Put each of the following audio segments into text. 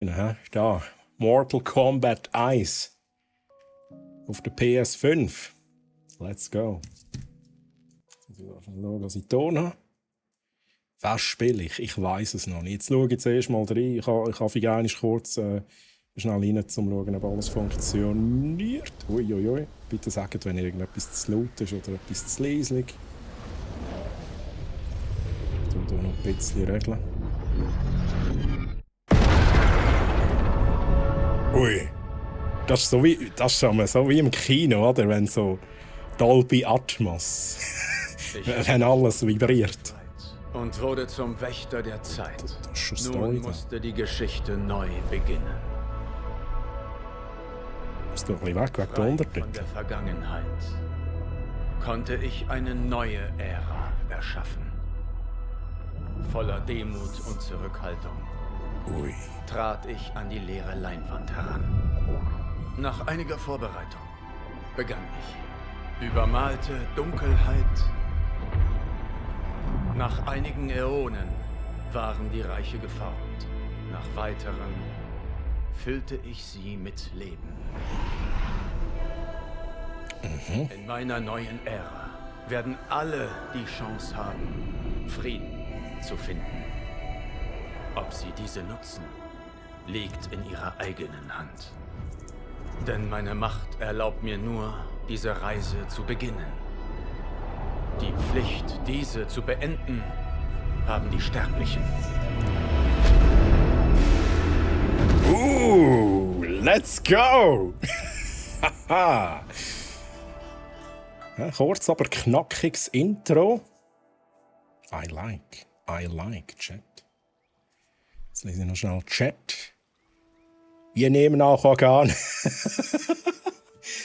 Da, Mortal Kombat 1 auf der PS5. Let's go. Jetzt muss ich schauen, was ich hier habe. Was spiele ich? Ich weiß es noch nicht. Jetzt schaue ich zuerst mal rein. Ich habe gerne kurz schnell rein, um zu schauen, ob alles funktioniert. Uiuiui. Bitte sagt, wenn irgendetwas zu laut ist oder etwas zu leislich. Ich tue hier noch ein bisschen regeln. Ui. Das ist so wie im Kino, oder? Wenn so Dolby Atmos. Wenn alles vibriert. Und wurde zum Wächter der Zeit. Nun musste die Geschichte neu beginnen. Ist doch ein bisschen weg, wegen der Frei Untertitel. von der Vergangenheit konnte ich eine neue Ära erschaffen. Voller Demut und Zurückhaltung Ui. trat ich an die leere Leinwand heran. Nach einiger Vorbereitung begann ich. Übermalte Dunkelheit. Nach einigen Äonen waren die Reiche geformt. Nach weiteren füllte ich sie mit Leben. In meiner neuen Ära werden alle die Chance haben, Frieden zu finden. Ob sie diese nutzen, liegt in ihrer eigenen Hand. Denn meine Macht erlaubt mir nur, diese Reise zu beginnen. Die Pflicht, diese zu beenden, haben die Sterblichen. Let's go! Haha! Ja, kurz, aber knackiges Intro. I like, Chat. Jetzt lese ich noch schnell Chat. Wir nehmen auch Organ.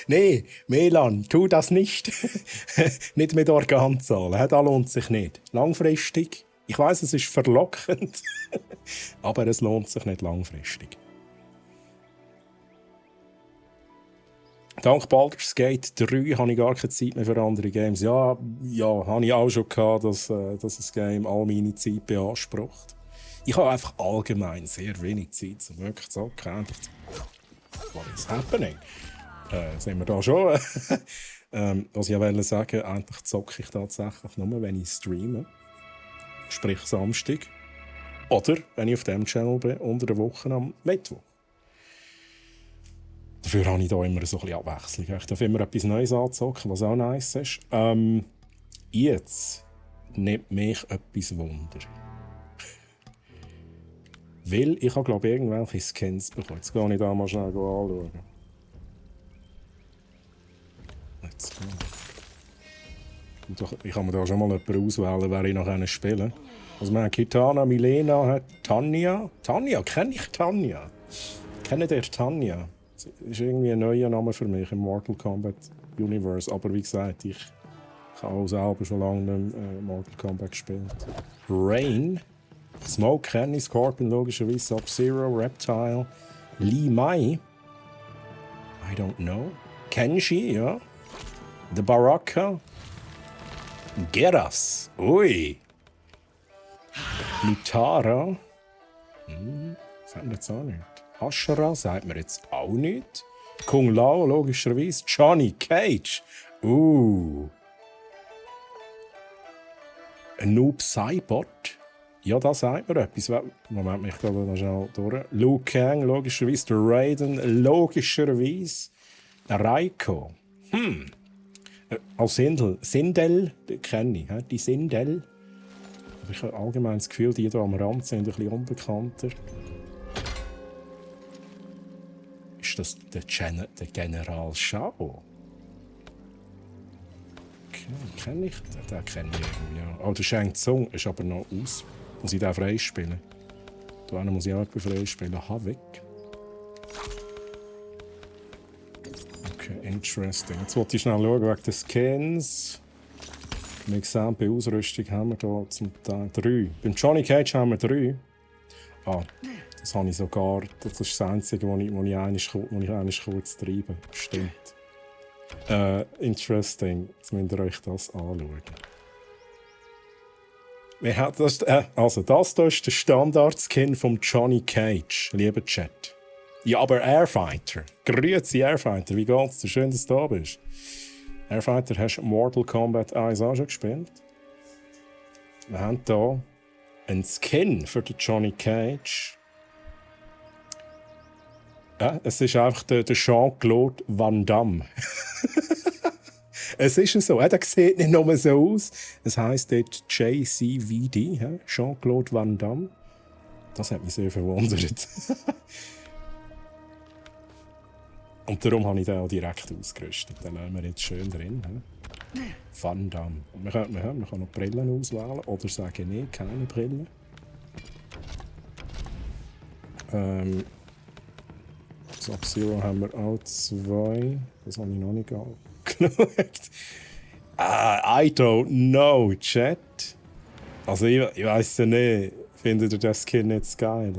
Nee, Melan, tu das nicht. Nicht mit Organzahlen. Das lohnt sich nicht. Langfristig. Ich weiss, es ist verlockend. Aber es lohnt sich nicht langfristig. Dank Baldur's Gate 3 habe ich gar keine Zeit mehr für andere Games. Ja, habe ich auch schon gehabt, dass das Game all meine Zeit beansprucht. Ich habe einfach allgemein sehr wenig Zeit, um wirklich zu zocken. What is happening? Sind wir da schon? Was ich wollte sagen, eigentlich zocke ich tatsächlich nur, wenn ich streame. Sprich Samstag. Oder wenn ich auf dem Channel bin, unter der Woche am Mittwoch. Dafür habe ich da immer so ein bisschen Abwechslung. Ich darf immer etwas Neues anzocken, was auch nice ist. Jetzt nimmt mich etwas Wunder. Weil ich habe, glaube ich, irgendwelche Skins bekommen. Jetzt gehe ich da mal schnell anschauen. Let's go. Und ich kann mir da schon mal jemanden auswählen, wer ich noch spielen kann. Also wir haben Kitana, Milena, hat Tanja. Tanja, kenne ich Tanja? Kennt ihr Tanja? Das ist irgendwie ein neuer Name für mich im Mortal Kombat Universe. Aber wie gesagt, ich habe auch selber schon lange nicht mehr, Mortal Kombat gespielt. Rain. Smoke kenne ich, Scorpion logischerweise, Sub-Zero, Reptile, Li Mai. I don't know. Kenshi, ja. The Baraka. Geras. Ui. Nitara. Sagt mir jetzt auch nicht. Ashera sagt mir jetzt auch nicht. Kung Lao, logischerweise. Johnny Cage. Noob Saibot. Ja, das sagt mir etwas. Moment, ich glaube noch schnell durch. Liu Kang, logischerweise. Der Raiden, logischerweise. Raiko. Als Sindel, kenne ich. Die Sindel. Aber ich habe allgemein das Gefühl, die hier am Rand sind ein bisschen unbekannter. Ist das der General Shao? Okay, kenne ich den? Den kenne ich irgendwie. Oh, der Shang Tsung ist aber noch aus. Muss ich den freispielen? Da muss ich auch jemanden freispielen. Havik. Okay, interesting. Jetzt wollte ich schnell schauen wegen den Skins. Wir sehen, bei Ausrüstung haben wir hier zum Teil 3. Beim Johnny Cage haben wir 3. Das habe ich sogar. Das ist das Einzige, wo ich eigentlich kurz treibe. Stimmt. Interesting. Jetzt müsst ihr euch das anschauen. Also das hier ist der Standard-Skin von Johnny Cage, lieber Chat. Ja, aber Airfighter. Grüezi Airfighter, wie geht's dir? Schön, dass du da bist. Airfighter, hast du Mortal Kombat 1 auch schon gespielt? Wir haben hier einen Skin für den Johnny Cage. Ja, es ist einfach der Jean-Claude Van Damme. Es ist so, der sieht nicht nur so aus. Es heisst dort JCVD, Jean-Claude Van Damme. Das hat mich sehr verwundert. Und darum habe ich den auch direkt ausgerüstet. Den lassen wir jetzt schön drin. Van Damme. Man kann noch Brillen auswählen oder sagen, nee, keine Brillen. Sub-Zero haben wir auch 2. Das habe ich noch nicht geschaut. I don't know, Chat. Also ich weiss ja nicht. Findet ihr das Skin jetzt geil?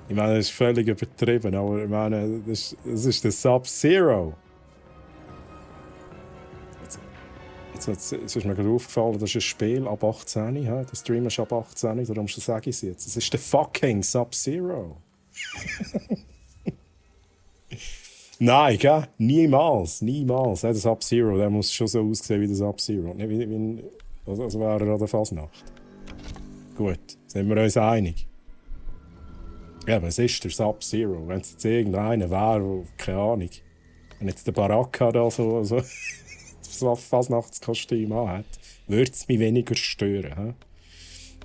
Ich meine, das ist völlig übertrieben, aber ich meine, das ist der Sub-Zero. Jetzt ist mir gerade aufgefallen, das ist ein Spiel ab 18. Der Stream ist ab 18, darum sage ich es jetzt. Das ist der fucking Sub-Zero. Nein, gell? Niemals. Der Sub-Zero, der muss schon so aussehen wie der Sub-Zero. Nicht wie also wäre er an der Fasnacht. Gut, sind wir uns einig. Ja, aber es ist der Sub-Zero. Wenn es jetzt irgendeiner wäre, keine Ahnung. Wenn jetzt der Baraka da so das Fasnachtskostüm anhat, würde es mich weniger stören. He?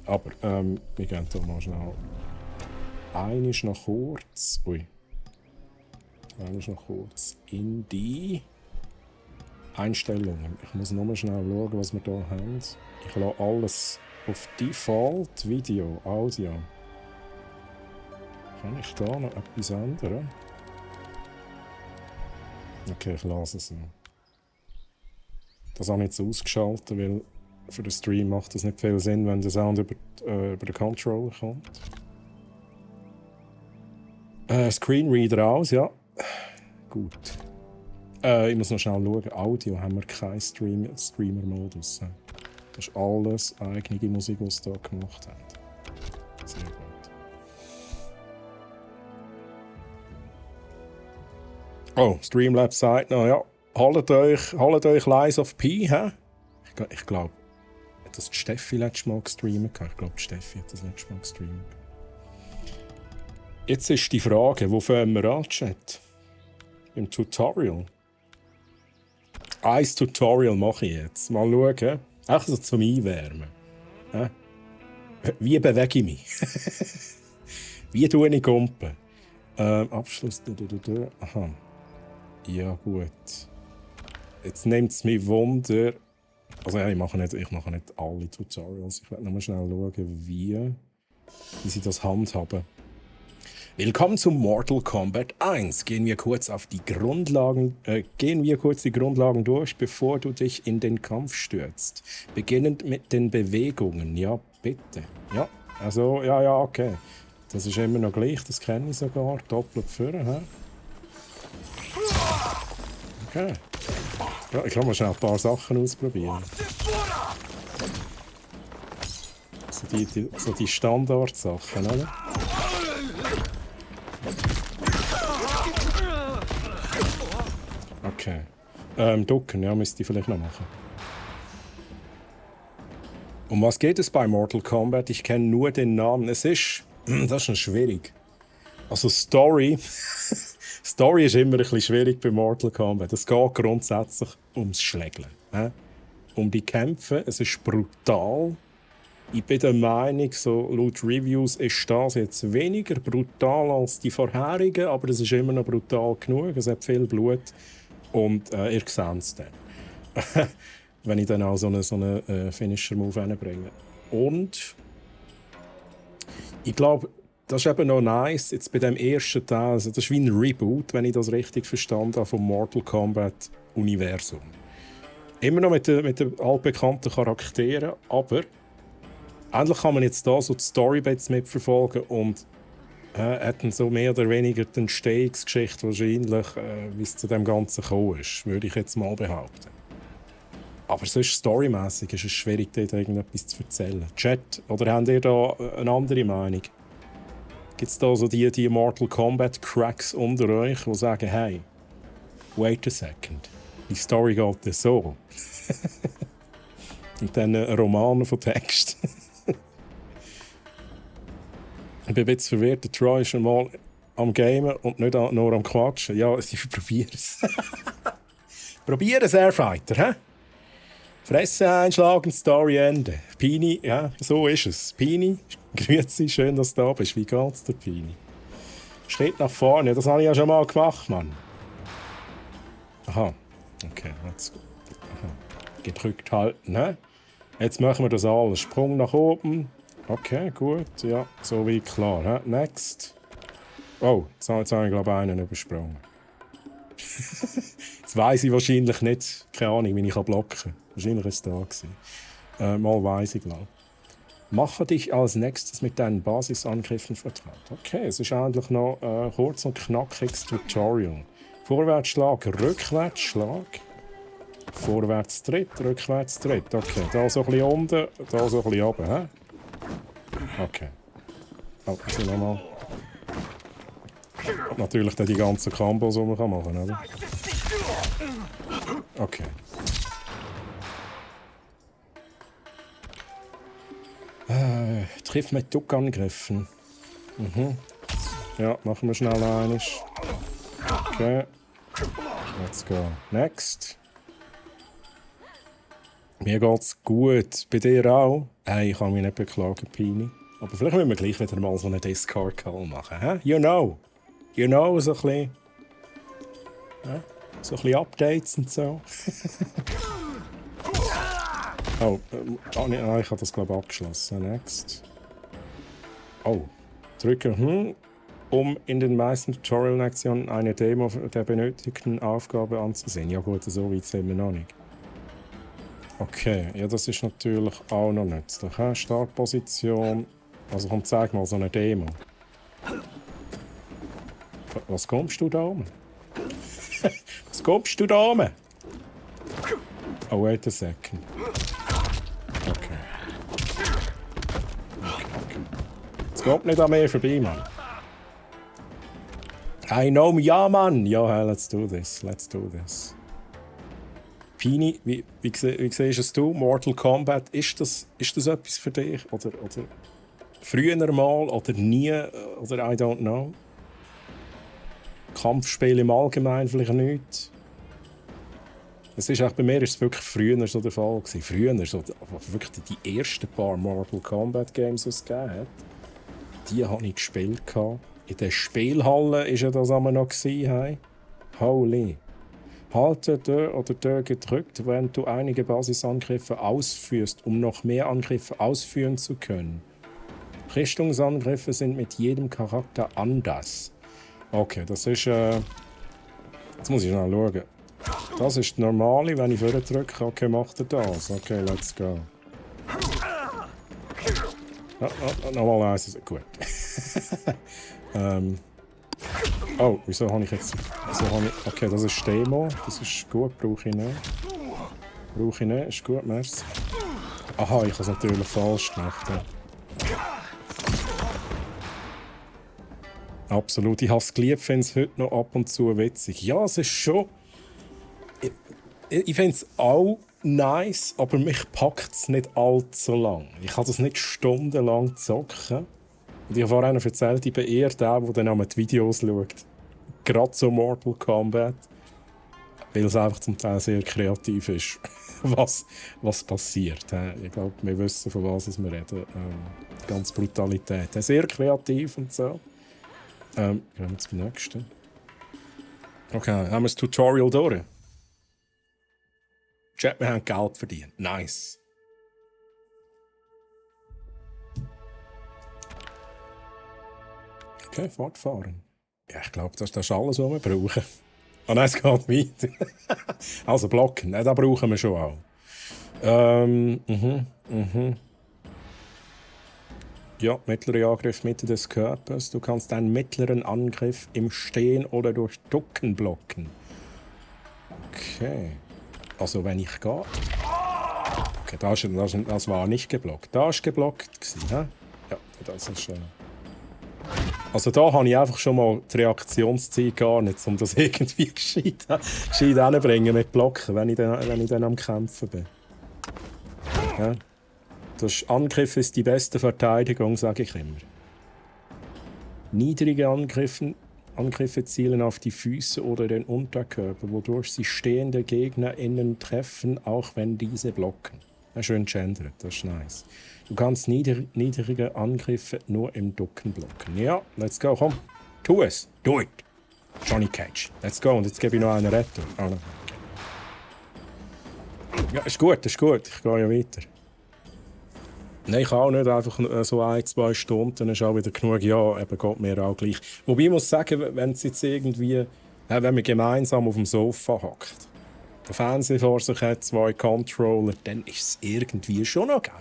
Aber wir gehen hier mal schnell. Einer ist noch kurz. Einer ist noch kurz in die Einstellungen. Ich muss nur schnell schauen, was wir hier haben. Ich lasse alles auf Default, Video, Audio. Kann ich da noch etwas ändern? Okay, ich lasse es noch. Das habe ich jetzt ausgeschaltet, weil für den Stream macht es nicht viel Sinn, wenn der Sound über den Controller kommt. Screenreader aus, ja. Gut. Ich muss noch schnell schauen. Audio haben wir keinen Streamer-Modus. Das ist alles eigene Musik, die sie hier gemacht haben. Sehr gut. Oh, Streamlabs sagt noch, ja. Holt euch Lies of P, hä? Ich glaube, hat das die Steffi letztes Mal gestreamt? Ich glaube, die Steffi hat das letztes Mal gestreamt. Jetzt ist die Frage, wo fangen wir an, Chat? Im Tutorial. Ein Tutorial mache ich jetzt. Mal schauen. Einfach so zum Einwärmen. Wie bewege ich mich? Wie tue ich Gumpen? Abschluss. Aha. Ja, gut. Jetzt nimmt es mich Wunder. Also, ja, ich mache nicht alle Tutorials. Ich werde noch mal schnell schauen, wie sie das handhaben. Willkommen zu Mortal Kombat 1. Gehen wir kurz die Grundlagen durch, bevor du dich in den Kampf stürzt. Beginnend mit den Bewegungen. Ja, bitte. Ja, also, ja, okay. Das ist immer noch gleich, das kenne ich sogar. Doppelt führen, hä? Okay. Ja, ich kann mal schnell ein paar Sachen ausprobieren. So die Standardsachen, oder? Okay. Ducken, ja, müsste ich vielleicht noch machen. Um was geht es bei Mortal Kombat? Ich kenne nur den Namen. Das ist schon schwierig. Also Story ist immer ein bisschen schwierig bei Mortal Kombat. Es geht grundsätzlich ums Schlägeln. Um die Kämpfe. Es ist brutal. Ich bin der Meinung, so laut Reviews ist das jetzt weniger brutal als die vorherigen, aber es ist immer noch brutal genug. Es hat viel Blut. Und ihr seht es dann. Wenn ich dann auch so einen Finisher-Move reinbringe. Und ich glaube, das ist eben noch nice, jetzt bei dem ersten Teil, also das ist wie ein Reboot, wenn ich das richtig verstanden habe, vom Mortal Kombat-Universum. Immer noch mit den altbekannten Charakteren, aber endlich kann man jetzt da so die Storybits mitverfolgen und hat dann so mehr oder weniger die Entstehungsgeschichte wahrscheinlich, wie es zu dem Ganzen gekommen ist, würde ich jetzt mal behaupten. Aber sonst storymässig ist es schwierig, dort irgendetwas zu erzählen. Chat, oder habt ihr da eine andere Meinung? Gibt es da so die Mortal Kombat Cracks unter euch, die sagen, hey, wait a second, die Story geht ja so. Und dann ein Roman von Text. Ich bin ein bisschen verwirrt, der Troy ist mal am Gamen und nicht nur am Quatschen. Ja, ich probiere es. Probiere es, Airfighter, hä? Fresse einschlagen, Story enden. Pini, ja, so ist es. Pini, grüezi, schön, dass du da bist. Wie geht's dir, Pini? Schritt nach vorne, das habe ich ja schon mal gemacht, Mann. Aha, okay, jetzt gedrückt halten, hä? Jetzt machen wir das alles. Sprung nach oben. Okay, gut, ja, so wie klar, hä? Next. Oh, jetzt habe ich, glaube ich, einen übersprungen. Jetzt weiss ich wahrscheinlich nicht, keine Ahnung, wie ich blocken kann. Wahrscheinlich war es da gewesen. Mal weiss ich, glaube ich. Mache dich als nächstes mit deinen Basisangriffen vertraut. Okay, es ist eigentlich noch ein kurz und knackiges Tutorial. Vorwärtsschlag, Rückwärtsschlag. Vorwärts Tritt, rückwärts Tritt. Okay, da so ein bisschen unten, da so ein bisschen oben. Hä? Okay. Oh, also nochmal. Natürlich dann die ganzen Kombos, die man machen kann, oder? Okay. Triff mit Duckangriffen. Ja, machen wir schnell eines. Okay. Let's go. Next. Mir geht's gut. Bei dir auch? Hey, ich kann mich nicht beklagen, Pini. Aber vielleicht müssen wir gleich wieder mal so einen Discord-Call machen. Hä? You know, so ein bisschen... Ja, so ein bisschen Updates und so. Oh, ich habe das, glaube ich, abgeschlossen. Next. Oh, drücke um in den meisten Tutorial-Lektionen eine Demo der benötigten Aufgabe anzusehen. Ja gut, so weit sind wir noch nicht. Okay, ja, das ist natürlich auch noch nützlich. Startposition. Also komm, zeig mal so eine Demo. Was kommst du da oben? Was kommst du da oben? Oh, wait a second. Okay. Es geht nicht an mir vorbei, Mann. I know me, ja, Mann! Ja, hey, let's do this. Pini, wie siehst du? Mortal Kombat, ist das etwas für dich? Oder früher mal oder nie? Oder I don't know? Kampfspiele im Allgemeinen vielleicht nicht? Es ist auch bei mir ist es wirklich früher so der Fall gewesen. Früher, so wirklich die ersten paar Mortal Kombat Games, die es gegeben hat, die habe ich gespielt. In der Spielhalle war ja das einmal noch. Hey. Holy. Halte D oder D gedrückt, während du einige Basisangriffe ausführst, um noch mehr Angriffe ausführen zu können. Richtungsangriffe sind mit jedem Charakter anders. Okay, das ist... Jetzt muss ich schnell schauen. Das ist die normale, wenn ich vorher drücke. Okay, macht er das. Okay, let's go. Nochmal eins. Gut. Oh, wieso habe ich jetzt... Okay, das ist Demo. Das ist gut, brauche ich nicht. Ist gut, merci. Aha, ich habe es natürlich falsch gemacht. Ja. Absolut. Ich habe es geliebt, finde es heute noch ab und zu witzig. Ja, es ist schon... Ich finde es auch nice, aber mich packt es nicht allzu lang. Ich kann das nicht stundenlang zocken. Und ich habe vorhin erzählt, ich bin eher der dann die Videos schaut. Gerade so Mortal Kombat. Weil es einfach zum Teil sehr kreativ ist, was passiert. Ich glaube, wir wissen, von was wir reden. Die ganze Brutalität. Sehr kreativ und so. Gehen wir zum nächsten. Okay, haben wir das Tutorial durch? Chat, wir haben Geld verdient. Nice. Okay, fortfahren. Ja, ich glaube, das ist alles, was wir brauchen. Oh nein, es geht weiter. Also blocken, das brauchen wir schon auch. Ja, mittlerer Angriff Mitte des Körpers. Du kannst einen mittleren Angriff im Stehen oder durch Ducken blocken. Okay. Also wenn ich gehe... Okay, das war nicht geblockt. Das war geblockt. Ja, das ist... Also da habe ich einfach schon mal die Reaktionszeit gar nicht, um das irgendwie gescheit hinzubringen mit Blocken, wenn ich dann am Kämpfen bin. Ja. Angriff ist die beste Verteidigung, sage ich immer. Niedrige Angriffe zielen auf die Füße oder den Unterkörper, wodurch sie stehende GegnerInnen treffen, auch wenn diese blocken. Ja, schön gendert, das ist nice. Du kannst niedrige Angriffe nur im Ducken blocken. Ja, let's go, komm. Tu es. Do it. Johnny Cage. Let's go. Und jetzt gebe ich noch einen Rettung. Oh, no. Ja, ist gut. Ich gehe ja weiter. Nein, ich kann auch nicht einfach so 1-2 Stunden, dann ist auch wieder genug. Ja, eben geht mir auch gleich. Wobei ich muss sagen, wenn es jetzt irgendwie, wenn man gemeinsam auf dem Sofa hockt, der Fernseher vor sich hat, 2 Controller, dann ist es irgendwie schon noch geil.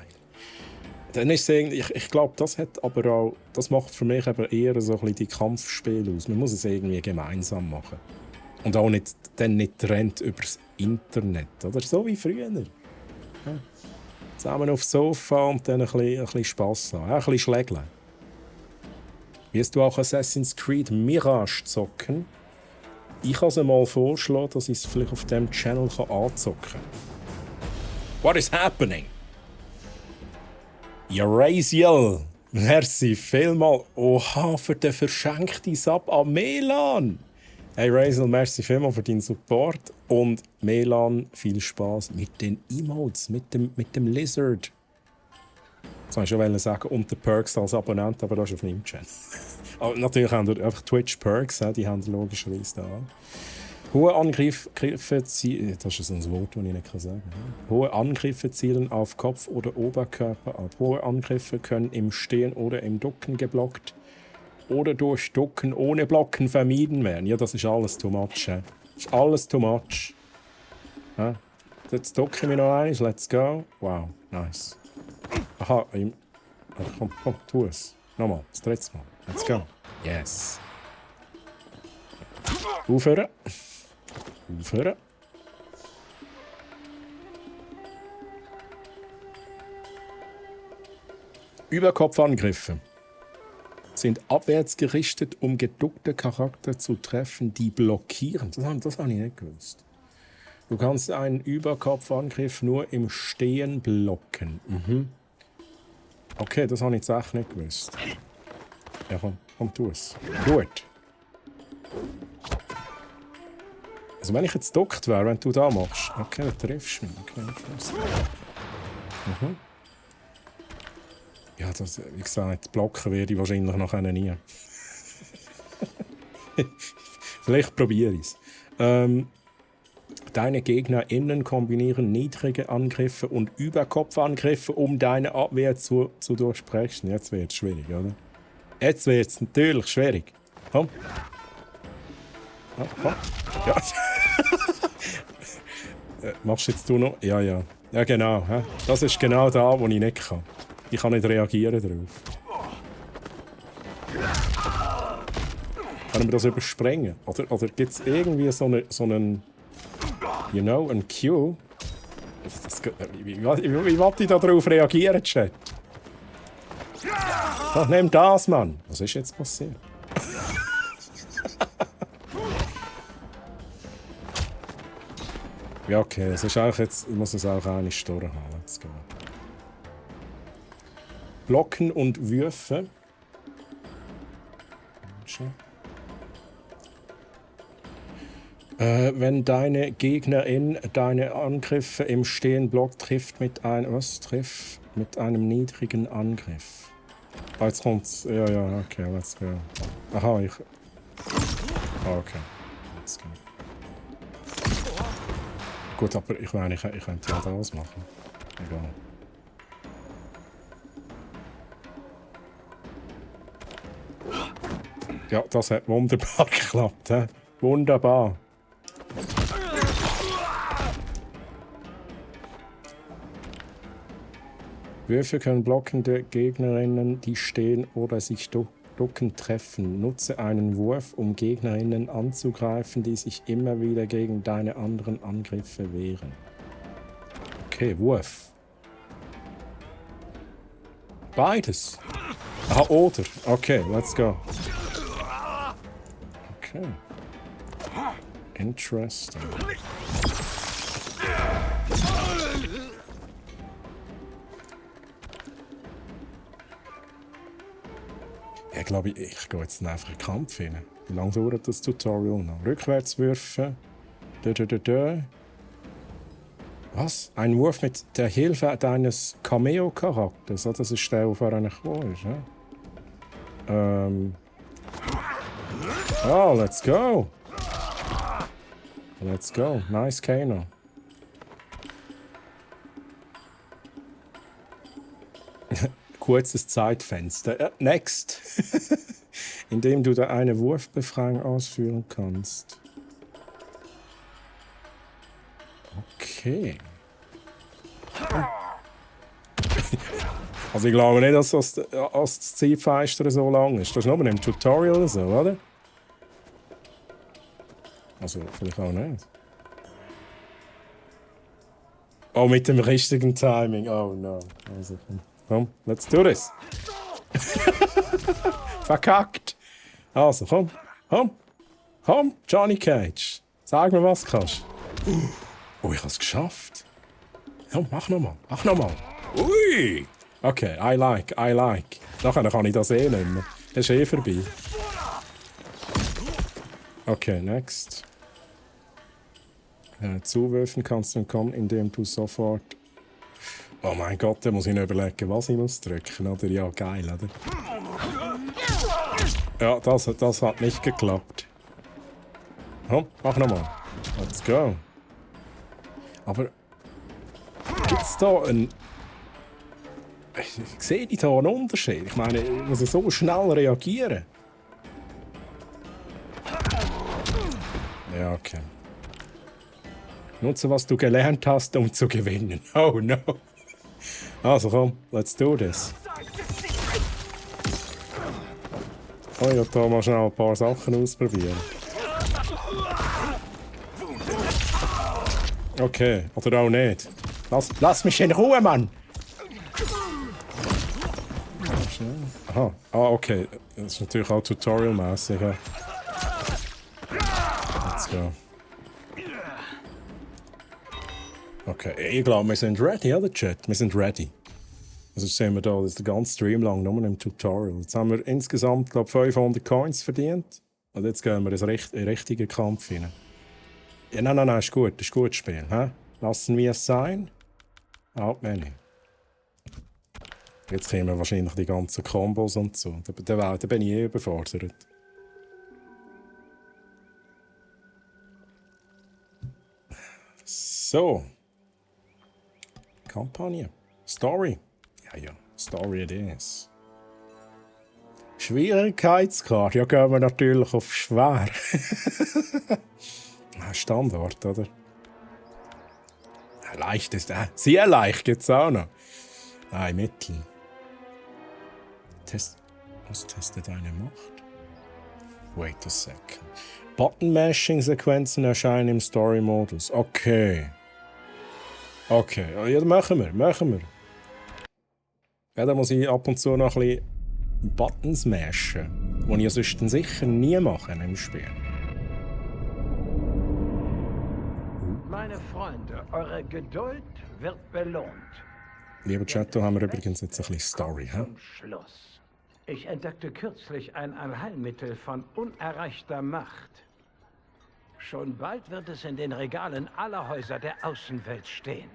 Dann ist es ich glaube, das macht für mich eben eher so ein bisschen die Kampfspiele aus. Man muss es irgendwie gemeinsam machen. Und auch nicht trennt übers Internet, oder? So wie früher. Ja. Zusammen aufs Sofa und dann ein bisschen Spass haben. Ein bisschen schlägeln. Willst du auch Assassin's Creed Mirage zocken? Ich kann es mal vorschlagen, dass ich es vielleicht auf diesem Channel anzocken kann. What is happening? Eurasiel! Merci vielmal. Oha, für den verschenkten Sub an Melan! Hey Razel, merci vielmal für deinen Support. Und Melan, viel Spaß mit den Emotes, mit dem Lizard. Das wollte ich schon sagen, und den Perks als Abonnent, aber das ist auf meinem Channel. Aber natürlich haben wir einfach Twitch-Perks, die haben wir logischerweise da. Hohe Angriffe zielen... Das ist ein Wort, das ich nicht sagen kann. Hohe Angriffe zielen auf Kopf oder Oberkörper ab. Hohe Angriffe können im Stehen oder im Ducken geblockt oder durch Ducken ohne Blocken vermieden werden. Ja, das ist alles too much. Das ist alles too much. Ja. Jetzt ducken wir noch eins. Let's go. Wow, nice. Aha, komm, tu es. Nochmal, das dritte Mal. Let's go. Yes. Aufhören. Überkopfangriffe sind abwärts gerichtet, um geduckte Charakter zu treffen, die blockieren. Das habe ich nicht gewusst. Du kannst einen Überkopfangriff nur im Stehen blocken. Mhm. Okay, das habe ich jetzt echt nicht gewusst. Ja, komm, tu es. Gut. Also wenn ich jetzt duckt wäre, wenn du da machst. Okay, dann triffst du mich. Okay, ja, das, wie gesagt, blocken werde ich wahrscheinlich noch nie. Vielleicht probiere ich es. Deine GegnerInnen kombinieren niedrige Angriffe und Überkopfangriffe, um deine Abwehr zu durchbrechen. Jetzt wird es schwierig, oder? Jetzt wird es natürlich schwierig. Komm. Komm. Ja. Machst jetzt du noch? Ja. Ja, genau. Das ist genau da, wo ich nicht kann. Ich kann nicht reagieren darauf. Können wir das überspringen? Oder gibt es irgendwie so einen ein Cue? Wie wollte ich darauf reagieren, Chat? Ach, nimm das, Mann! Was ist jetzt passiert? Ja, okay, es ist auch jetzt, ich muss es auch eine Stunde haben. Let's go. Blocken und Würfe. Wenn deine Gegnerin deine Angriffe im Stehen blockt, trifft mit einem niedrigen Angriff. Jetzt kommt's. Ja, okay, let's go. Aha, okay. Let's go. Gut, aber ich meine, ich könnte ja das machen. Egal. Ja, das hat wunderbar geklappt. He? Wunderbar. Würfe können blockende Gegnerinnen, die stehen oder sich ducken, treffen. Nutze einen Wurf, um Gegnerinnen anzugreifen, die sich immer wieder gegen deine anderen Angriffe wehren. Okay, Wurf. Beides. Aha, oder. Okay, let's go. Okay. Interesting. Ich glaube, ich gehe jetzt einfach in den Kampf rein. Wie lange dauert das Tutorial noch? Rückwärts würfen. Was? Ein Wurf mit der Hilfe deines Cameo-Charakters? Oh, das ist der, der vorher gekommen ist. Ja? Oh, let's go! Let's go. Nice Kano. Kurzes Zeitfenster. Next. Indem du da eine Wurfbefreiung ausführen kannst. Okay. Also ich glaube nicht, dass das Zeitfenster so lang ist. Das ist nur im Tutorial so, oder? Also vielleicht auch nicht. Oh, mit dem richtigen Timing. Oh no. Also komm, let's do this. Verkackt. Also komm, Johnny Cage. Sag mir, was du kannst. Oh, ich hab's geschafft. Komm, mach nochmal. Ui. Okay, I like. Nachher kann ich das eh nicht mehr. Das ist eh vorbei. Okay, next. Zuwerfen kannst du entkommen, indem du sofort... Oh mein Gott, da muss ich noch überlegen, was ich muss drücken, oder? Ja, geil, oder? Ja, das hat nicht geklappt. Komm, mach nochmal. Let's go. Aber... Gibt's da einen... Ich sehe nicht da einen Unterschied. Ich meine, ich muss so schnell reagieren. Ja, okay. Nutze, was du gelernt hast, um zu gewinnen. Oh no. Also komm, let's do this. Oh ja, da mal schnell ein paar Sachen ausprobieren. Okay, oder auch nicht. Lass mich in Ruhe, Mann! Aha, okay. Das ist natürlich auch tutorial-mässig. Let's go. Okay, ich glaube, wir sind ready, oder Chat? Wir sind ready. Also sehen wir da, das ist der ganze Stream lang nur im Tutorial. Jetzt haben wir insgesamt, glaube ich, 500 Coins verdient. Und jetzt gehen wir in den richtigen Kampf rein. Ja, nein, ist gut. Das ist gutes Spiel. He? Lassen wir es sein. Out many. Jetzt kommen wahrscheinlich die ganzen Kombos und so. Da bin ich überfordert. So. Kampagne. Story. Ja, Story it is. Schwierigkeitsgrad. Ja, gehen wir natürlich auf schwer. Standard, oder? Leicht ist sehr leicht gibt's auch noch. Nein, Mittel. Was testet eine Macht? Wait a second. Button-Mashing-Sequenzen erscheinen im Story-Modus. Okay. Okay, ja, dann machen wir. Ja, da muss ich ab und zu noch ein bisschen Buttons mashen, die ich sonst sicher nie mache im Spiel. Meine Freunde, eure Geduld wird belohnt. Lieber Chat, da haben wir übrigens jetzt ein bisschen Story. Zum Schluss. Ich entdeckte kürzlich ein Allheilmittel von unerreichter Macht. Schon bald wird es in den Regalen aller Häuser der Außenwelt stehen.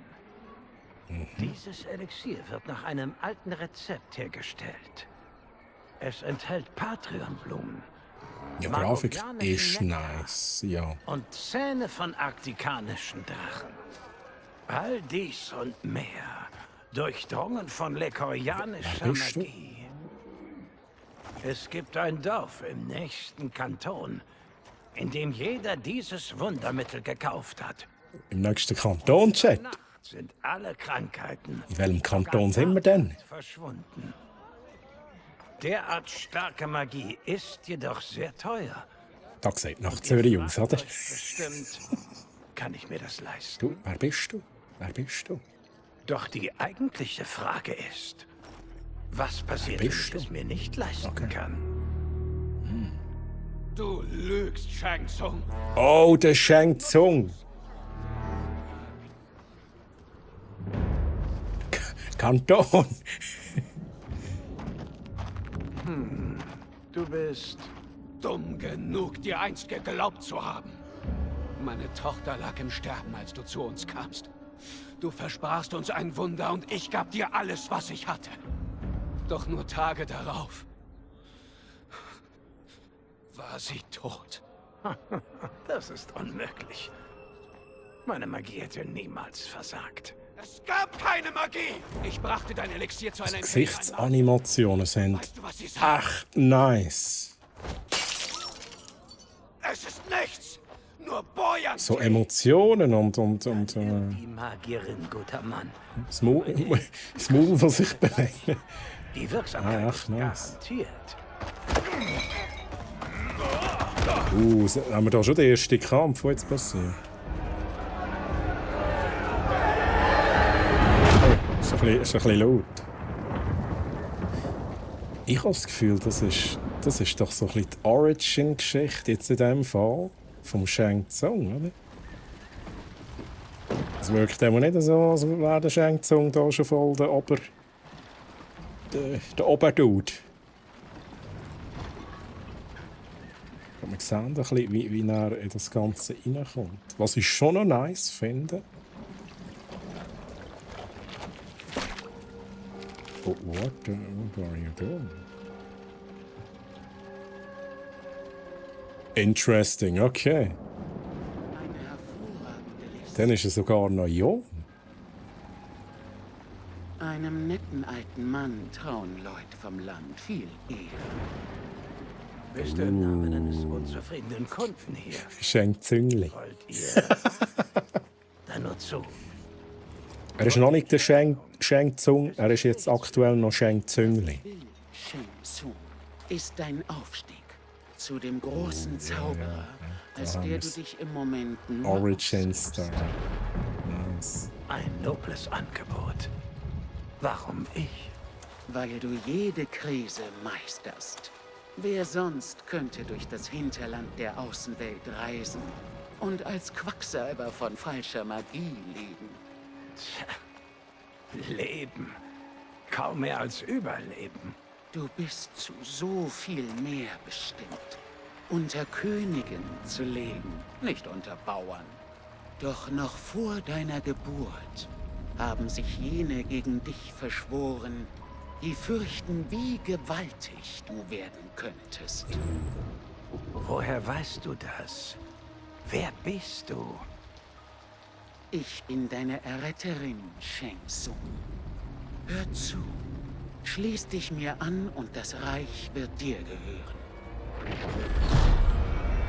Dieses Elixier wird nach einem alten Rezept hergestellt. Es enthält Patreonblumen. Ja, Grafik ist nice, ja. Und Zähne von arktikanischen Drachen. All dies und mehr, durchdrungen von lekorianischer Magie. Es gibt ein Dorf im nächsten Kanton, in dem jeder dieses Wundermittel gekauft hat. Im nächsten Kanton, Chat? Sind alle Krankheiten. In welchem Kanton sind wir denn? Verschwunden. Derart starke Magie ist jedoch sehr teuer. Da sieht nach Zürich aus, oder? Bestimmt kann ich mir das leisten. Du, wer bist du? Doch die eigentliche Frage ist, Was passiert, wenn ich es mir nicht leisten kann? Du lügst, Shang Tsung. Oh, der Shang Tsung. Kanton. Du bist... Dumm genug, dir einst geglaubt zu haben. Meine Tochter lag im Sterben, als du zu uns kamst. Du versprachst uns ein Wunder und ich gab dir alles, was ich hatte. Doch nur Tage darauf war sie tot. Das ist unmöglich. Meine Magie hätte niemals versagt. Es gab keine Magie! Ich brachte dein Elixier zu einer Gesichtsanimationen sind Weißt du, was sie sagen? echt nice. Es ist nichts! Nur Boyan! So Emotionen und Die Magierin, guter Mann. das Maul, das sich bewegt. Die Wirksamkeit echt ist nice. garantiert. Haben wir da schon den ersten Kampf, der jetzt passiert? Ist ein bisschen laut. Ich habe das Gefühl, das ist doch so ein bisschen die Origin-Geschichte jetzt in diesem Fall vom Shang Tsung, oder? Es wirkt immer nicht so, als wäre der Shang Tsung da schon voll der Oberdude. Wir sehen ein bisschen, wie er in das Ganze reinkommt. Was ich schon noch nice finde. Oh, what are you doing? Interesting, okay. Dann ist er sogar noch jung. Einem netten alten Mann trauen Leute vom Land viel Ehre. Bist du im Namen eines unzufriedenen Kunden hier? Shang Tsungli. Wollt ihr? Dann nur zu. Er ist noch nicht der Shang Tsung, er ist jetzt aktuell noch Shang Tsungli. Shang Tsung ist dein Aufstieg zu dem großen Zauberer, als der du dich im Moment nur Origin Star. Nice. Ein nobles Angebot. Warum ich? weil du jede Krise meisterst. Wer sonst könnte durch das Hinterland der Außenwelt reisen und als Quacksalber von falscher Magie leben? Tja, Leben. Kaum mehr als Überleben. Du bist zu so viel mehr bestimmt. Unter Königen zu leben, nicht unter Bauern. Doch noch vor deiner Geburt haben sich jene gegen dich verschworen, die fürchten, wie gewaltig du werden könntest. Woher weißt du das? Wer bist du? Ich bin deine Erretterin, Shang Tsung. Hör zu. Schließ dich mir an und das Reich wird dir gehören.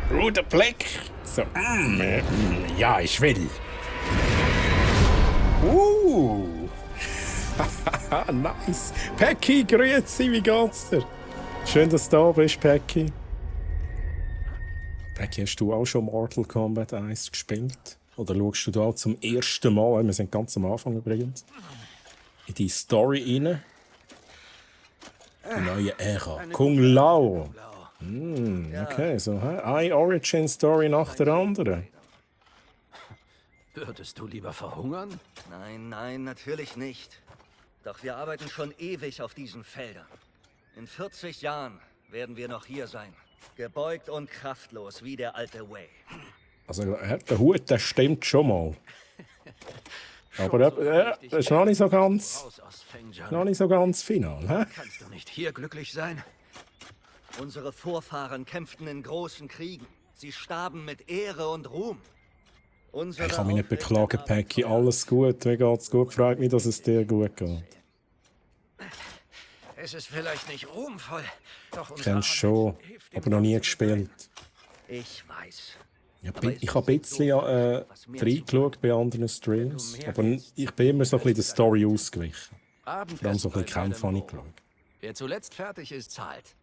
Guter Blick. So, ja, ich will. Nice. Pekki, grüezi, wie geht's dir? Schön, dass du da bist, Pekki. Pekki, hast du auch schon Mortal Kombat 1 gespielt? Oder schaust du da zum ersten Mal, wir sind ganz am Anfang übrigens, in die Story rein? Die neue Ära. Kung Lao. Okay, so eine Origin-Story nach der anderen. Würdest du lieber verhungern? Nein, nein, natürlich nicht. Doch wir arbeiten schon ewig auf diesen Feldern. In 40 Jahren werden wir noch hier sein. Gebeugt und kraftlos wie der alte Wei. Also der Hut, der stimmt schon mal. Aber das ist noch nicht so ganz, Raus aus Fengjian. noch nicht so ganz final. Hä? Kannst du nicht hier glücklich sein? Unsere Vorfahren kämpften in großen Kriegen. Sie starben mit Ehre und Ruhm. Unsere Ich kann mich nicht Aufrechternahmen beklagen, Pekki. Alles gut, mir geht's gut. Freut mich, dass es dir gut geht. Es ist vielleicht nicht ruhmvoll, doch unser Kennst schon, Arbeit hilft dem aber noch nie Kampf zu gespielt. Ich weiß. Ja, ich habe ein bisschen reingeschaut bei anderen Streams, aber ich bin immer so ein bisschen der Story ausgewichen. Vor allem so ein bisschen Kämpfe habe ich geschaut. Wer zuletzt fertig ist, zahlt.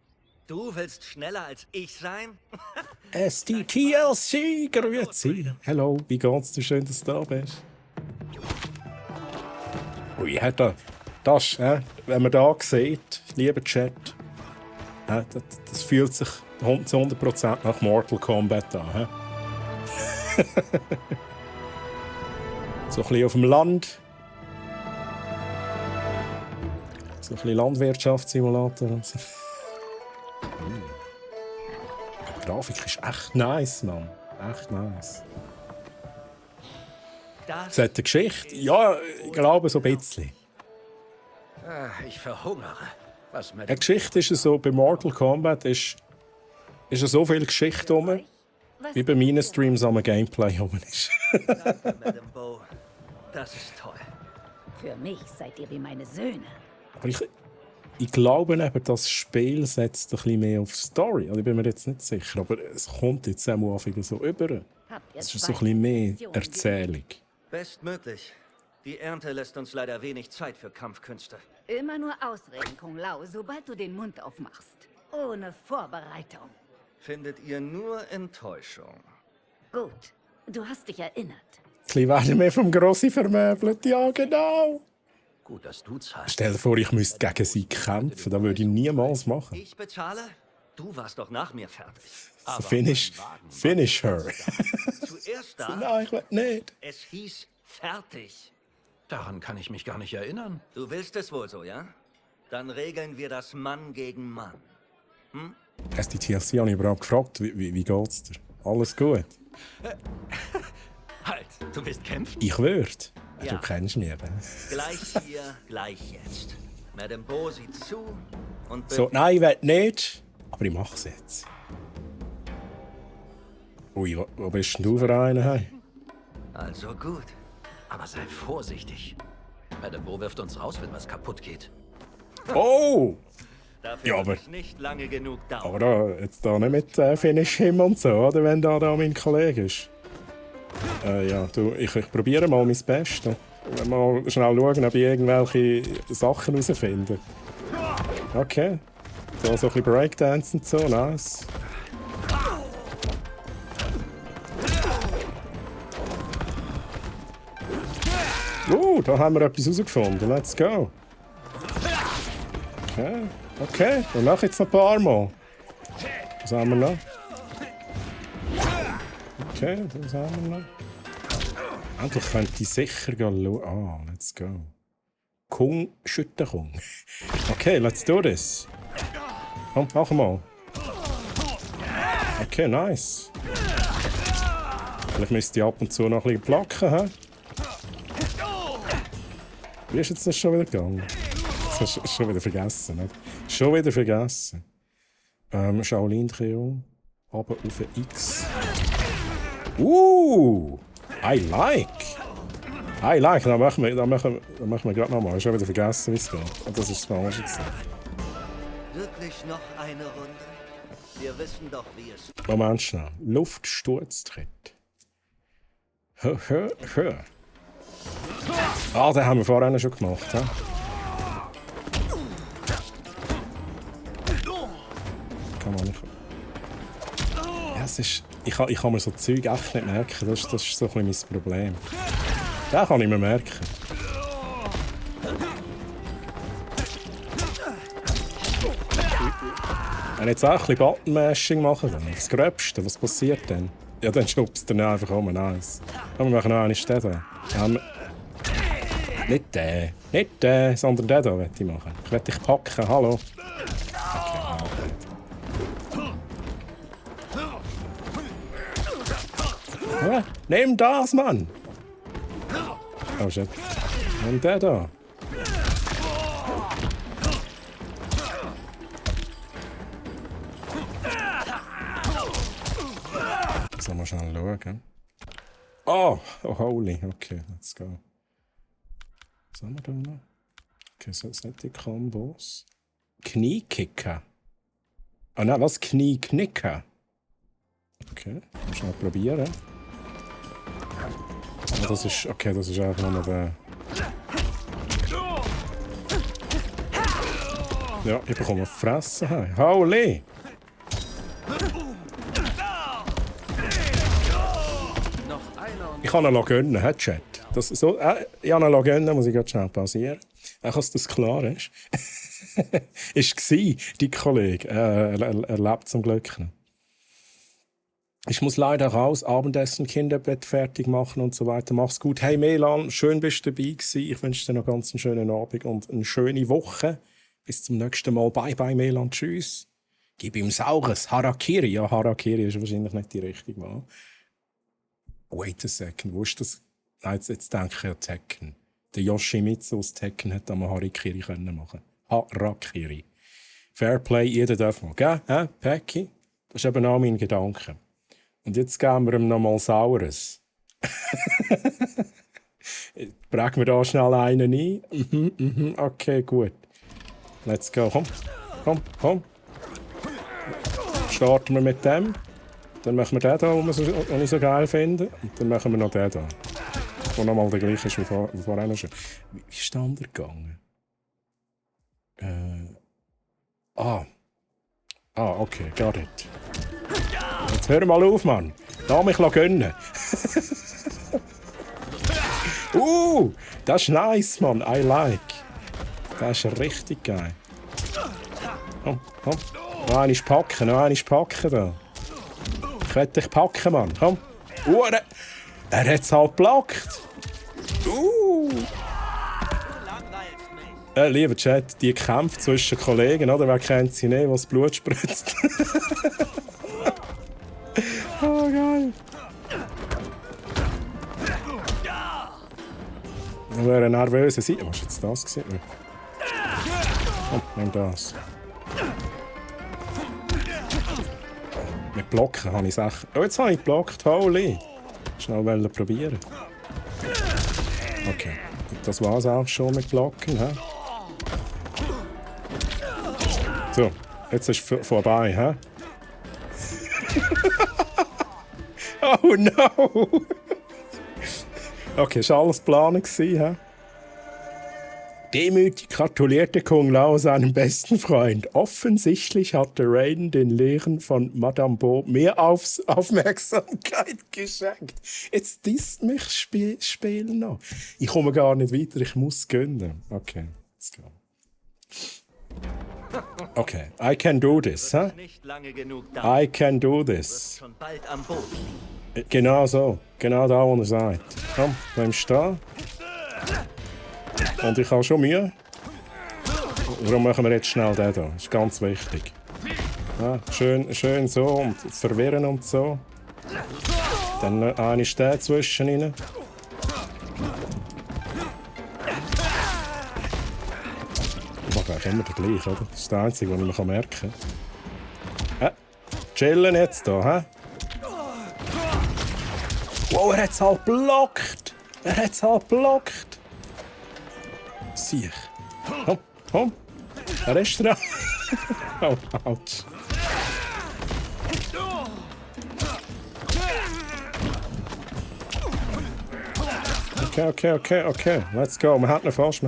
Du willst schneller als ich sein? STTLC, grüezi. Hallo, wie geht's dir? Schön, dass du da bist. Ui, hat er Das, wenn man da sieht, lieber Chat, das fühlt sich zu 100% nach Mortal Kombat an. So ein bisschen auf dem Land. So ein bisschen Landwirtschaftssimulator und so. Die Grafik ist echt nice, Mann. Echt nice. Es hat eine Geschichte? Ja, ich glaube so ein bisschen. Ich verhungere. Was mit Die Geschichte ist so, bei Mortal Kombat ist so viel Geschichte rum, wie bei meinen Streams am Gameplay rum ist. Danke, Madame Bo. Das ist toll. Für mich seid ihr wie meine Söhne. Aber ich glaube eben, das Spiel setzt ein bisschen mehr auf Story. Also ich bin mir jetzt nicht sicher, aber es kommt jetzt auch so über. Habt ihr Es ist so ein bisschen mehr Erzählung. Bestmöglich. Die Ernte lässt uns leider wenig Zeit für Kampfkünste. Immer nur Ausreden, Kung Lao, sobald du den Mund aufmachst. Ohne Vorbereitung. Findet ihr nur Enttäuschung? Gut, du hast dich erinnert. Die werden mehr vom Grossi vermöbelt, ja genau. Gut, dass du zahlst. Stell dir vor, ich müsste gegen sie kämpfen. Das würde ich niemals machen. Ich bezahle? Du warst doch nach mir fertig. So finish her. Zuerst da? Nein, ich will nicht. Es hieß fertig. Daran kann ich mich gar nicht erinnern. Du willst es wohl so, ja? Dann regeln wir das Mann gegen Mann. Hast die TLC habe ich überhaupt gefragt, wie geht's dir? Alles gut? Halt, du willst kämpfen? Ich würde. Ja. Du kennst mich eben. Gleich hier, gleich jetzt. Madame Bo sieht zu und... So, nein, ich will nicht. Aber ich mache es jetzt. Ui, wo bist denn du für einen? Hey? Also gut. Aber sei vorsichtig. Madame Bo wirft uns raus, wenn was kaputt geht. Oh! Dafür Ja, wird aber- es nicht lange genug dauern. Aber da, jetzt da nicht mit Finish him und so, oder? Wenn da mein Kollege ist. Ja, du, ich probiere mal mein Bestes. Mal schnell schauen, ob ich irgendwelche Sachen herausfinde. Okay. Da so ein bisschen Breakdance und so, nice. Da haben wir etwas herausgefunden. Let's go. Okay, okay. Dann mach jetzt noch ein paar Mal. Was haben wir noch? Okay, das haben wir noch. Endlich könnte ich sicher schauen. Ah, let's go. Kung, Schüttenkung. Okay, let's do this. Komm, mach mal. Okay, nice. Vielleicht müsste ich ab und zu noch ein bisschen placken, hä? Wie ist jetzt das schon wieder gegangen? Das hast du schon wieder vergessen, nicht? Schon wieder vergessen. Shaolin-Trio. Aber auf ein X. I like. I like. Dann machen wir gerade nochmal. Ich habe schon wieder vergessen, wie es geht. Und das ist das Falsche. Wirklich noch eine Runde? Wir wissen doch, wie es... Moment schnell. Luftsturztritt. Hör. Ah, den haben wir vorhin schon gemacht. He? Kann man nicht. Ja, es ist... Ich kann mir so Zeug echt nicht merken. Das ist so ein bisschen mein Problem. Den kann ich mir merken. Wenn ich jetzt auch ein bisschen Button-Mashing mache, dann aufs Gröbste, was passiert dann? Ja, dann schubst du dann einfach um. Nice. Aber wir machen noch einen den. Nicht den, sondern den hier möchte ich machen. Ich will dich packen, hallo. Okay, nimm das, Mann! Oh shit. Nimm den da. Sollen wir schnell schauen? Oh, holy. Okay, let's go. Was haben wir da noch? Okay, so sind die Kombos. Kniekicker. Ah nein, was? Knieknicker. Okay, schnell probieren. Ah, das ist einfach nur der... Ja, ich bekomme Fressen. Hey. Holy! Ich kann ihn gönnen, Chat. Ich kann ihn gönnen, muss ich gerade schnell pausieren. Auch dass das klar ist. War die Kollege. Er lebt zum Glück noch. Ich muss leider raus, Abendessen, Kinderbett fertig machen und so weiter. Mach's gut. Hey Melan, schön bist du dabei gewesen. Ich wünsche dir noch ganz einen schönen Abend und eine schöne Woche. Bis zum nächsten Mal. Bye bye Melan, tschüss. Gib ihm saures Harakiri. Ja, Harakiri ist wahrscheinlich nicht die richtige Mal. Wait a second, wo ist das? Nein, jetzt denke ich an Tekken. Der Yoshimitsu aus Tekken hätte am Harakiri machen. Harakiri. Fairplay, jeder darf mal. Gell? Peki? Das ist eben auch mein Gedanke. Und jetzt geben wir ihm noch mal Saures. Prägen wir da schnell einen ein. Okay, gut. Let's go. Komm. Starten wir mit dem. Dann machen wir den hier, den ich so geil finde. Und dann machen wir noch den hier. Der nochmal der gleiche ist wie vorhin schon. Wie ist der andere gegangen? Okay, got it. Jetzt hör mal auf, Mann. Lass mich gönnen. Das ist nice, Mann. I like. Das ist richtig geil. Komm. Noch einmal packen da. Ich will dich packen, Mann. Komm. Er hat es halt geblockt. Lieber Chat, die Kämpfe zwischen Kollegen, oder? Wer kennt sie nicht, was Blut spritzt? Oh, geil. Das wäre eine nervöse Seite. Was war jetzt das gesehen? Komm, nimm das. Mit Blocken habe ich es echt... Oh, jetzt habe ich geblockt. Holy. Schnell probieren. Okay. Und das war es auch schon mit Blocken. He? So, jetzt ist es vorbei. He? Oh no! Okay, es war alles geplant. He? Demütig gratulierte Kung Lao seinem besten Freund. Offensichtlich hatte Raiden den Lehren von Madame Bo mehr Aufmerksamkeit geschenkt. Jetzt disst mich Spiel noch. Ich komme gar nicht weiter, ich muss gönnen. Okay, let's go. Okay, I can do this, huh? I can do this. Schon bald am Boden. Genau so, genau da, wo er sagt. Komm, bleibst da. Und ich habe schon Mühe. Darum machen wir jetzt schnell den hier. Das ist ganz wichtig. Ja, schön so und verwirren und so. Dann eine ist der zwischen ihnen. Ich mache eigentlich immer den gleichen, oder? Das ist der einzige, den ich mir merken kann. Chillen jetzt hier, hä? Wow, er hat es halt blockt! Sieh. Komm. Er ist dran. Oh, ouch. Okay. Let's go. Wir haben ihn fast.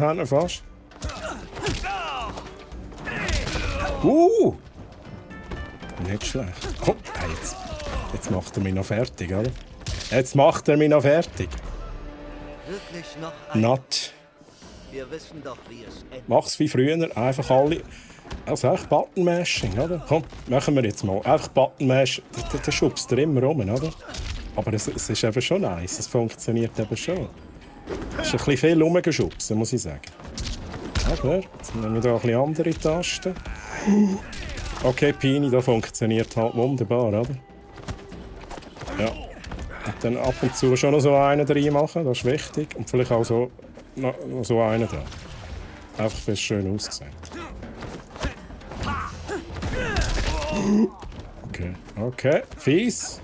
Nicht schlecht. Oh, jetzt macht er mich noch fertig, oder? Wirklich noch ein... Not. Wir wissen doch, wie es endet. Mach's wie früher, einfach alle... Also echt Button-Mashing, oder? Komm, machen wir jetzt mal. Einfach Button-Mashing, der schubst er immer rum, oder? Aber es ist eben schon nice, es funktioniert eben schon. Es ist ein bisschen viel rumgeschubsen, muss ich sagen. Aber, jetzt nehmen wir da ein bisschen andere Tasten. Okay, Pini, das funktioniert halt wunderbar, oder? Ja. Und dann ab und zu schon noch so einen reinmachen, das ist wichtig. Und vielleicht auch so, noch so einen da. Einfach, weil es schön aussieht. Okay, fies.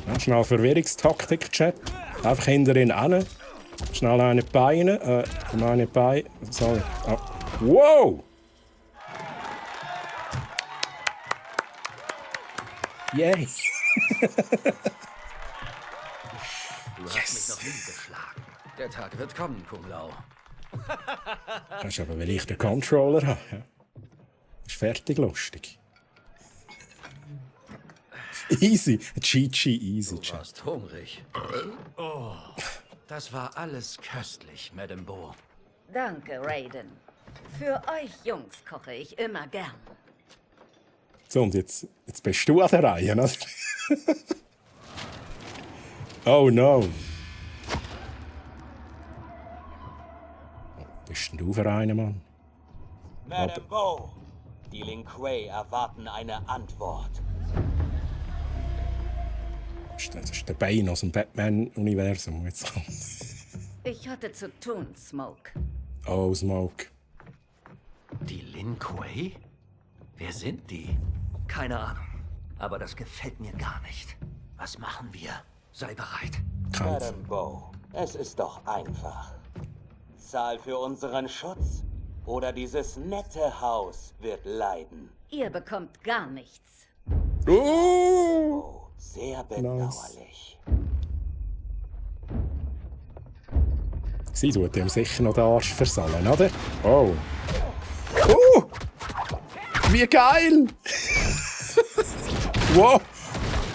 Ja, schnell Verwirrungstaktik, Chat. Einfach hinter ihn hin. Schnell eine Beine. Sorry. Oh. Wow! Yay! Du hast mich noch nie geschlagen. Der Tag wird kommen, Kung Lao. Das ist aber, weil ich den Controller habe. Ja. Ist fertig lustig. Easy. GG easy. Du warst hungrig. Oh, das Das war alles köstlich, Madame Beau. Danke, Raiden. Für euch Jungs koche ich immer gern. So, und jetzt bist du an der Reihe, oder? Oh no. Was bist denn du für einen, Mann? Madame Beau, die Lin Kuei erwarten eine Antwort. Das ist der Bane aus dem Batman-Universum. Ich hatte zu tun, Smoke. Oh, Smoke. Die Lin Kuei? Wer sind die? Keine Ahnung. Aber das gefällt mir gar nicht. Was machen wir? Sei bereit. Kampf. Madame Beau, es ist doch einfach. Zahl für unseren Schutz oder dieses nette Haus wird leiden. Ihr bekommt gar nichts. Oh, sehr bedauerlich. Sie tut ihm sicher noch den Arsch versallen, oder? Oh. Wie geil! Wow!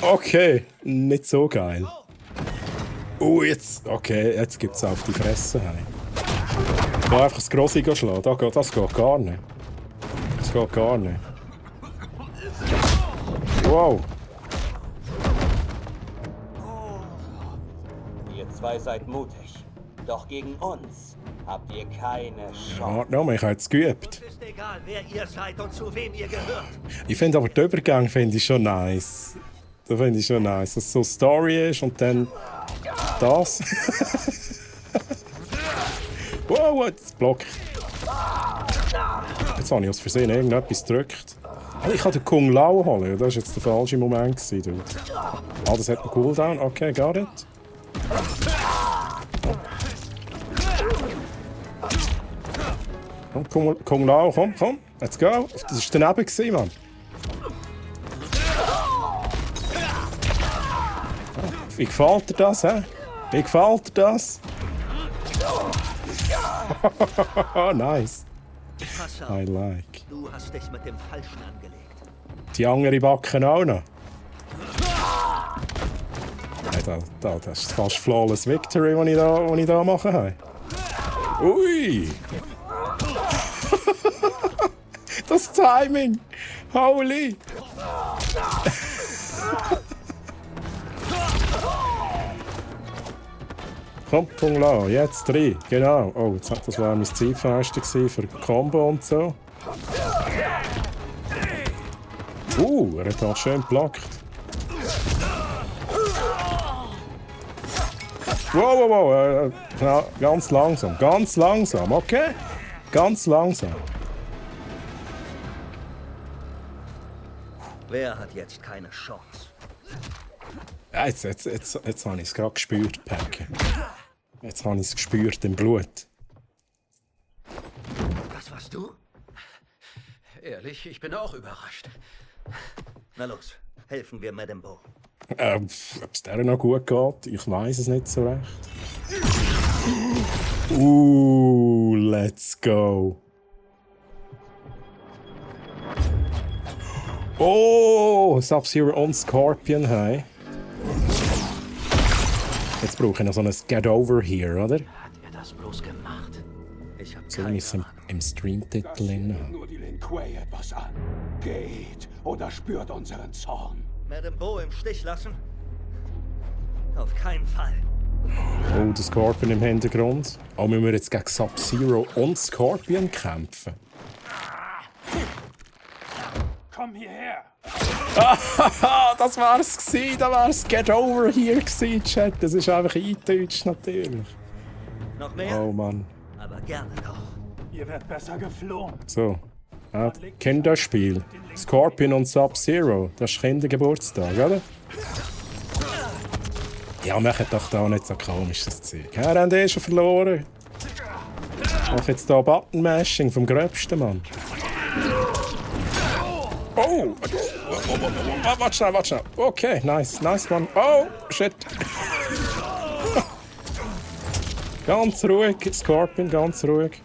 Okay, nicht so geil. Jetzt. Okay, jetzt gibt's auf die Fresse. Hey. Da einfach das Grosse schlagen. Das geht gar nicht. Das geht gar nicht. Wow! Ihr zwei seid mutig. Doch gegen uns habt ihr keine Chance. Ja, ich habe jetzt geübt. Es ist egal, wer ihr seid und zu wem ihr gehört. Ich finde aber den Übergang finde ich schon nice. Das finde ich schon nice, dass es so Story ist und dann das. Wow, jetzt blockt. Jetzt habe ich aus Versehen irgendetwas gedrückt. Ich kann den Kung Lao holen, das war jetzt der falsche Moment. Du. Das hat einen Cooldown, okay, got it. Komm, Kung Lao, komm, let's go. Das war daneben, Mann. Wie gefällt dir das, hä? Wie gefällt dir das? Nice. Pass auf, I like. du hast dich mit dem Falschen angelegt. Die andere Backen auch noch. Hey, das ist fast flawless Victory, was ich da mache. Hey. Ui! Das Timing! Holy! Komm, Kung Lao, jetzt 3, genau. Oh, das war mein Zeitfenster für Combo und so. Er hat auch schön geblockt. Wow. Ganz langsam, okay? Ganz langsam. Wer hat jetzt keine Chance? Ja, jetzt habe ich es gerade gespürt, Päcke. Jetzt habe ich es gespürt im Blut. Das warst du? Ehrlich, ich bin auch überrascht. Na los, helfen wir Madame Beau. Ob es der noch gut geht, ich weiß es nicht so recht. Let's go. Oh, Sub-Zero und Scorpion, hey. Jetzt brauche ich noch so ein Get Over Here, oder? Hat er das bloß gemacht? Ich hab So wie keine es Ahnung. im Streamtitel drin hat. Nur die Lin Kuei etwas an. Geht oder spürt unseren Zorn. Madame Beau im Stich lassen? Auf keinen Fall. Oh, der Scorpion im Hintergrund. Oh, müssen wir jetzt gegen Sub-Zero und Scorpion kämpfen? Komm hierher! Das war's gsi, das war's Get Over Here gsi, Chat. Das ist einfach eingedeutscht natürlich. Noch mehr? Oh Mann. Aber gerne doch. Ihr werdet besser geflohen. So. Kinderspiel. Scorpion und Sub-Zero. Das ist Kindergeburtstag, oder? Ja, macht doch da nicht so komisches Zeug. Wir haben schon verloren. Mach jetzt hier Button-Mashing vom Gröbsten, Mann. Oh! Warte schnell. Okay, nice, Mann. Oh, shit. Ganz ruhig, Scorpion, ganz ruhig.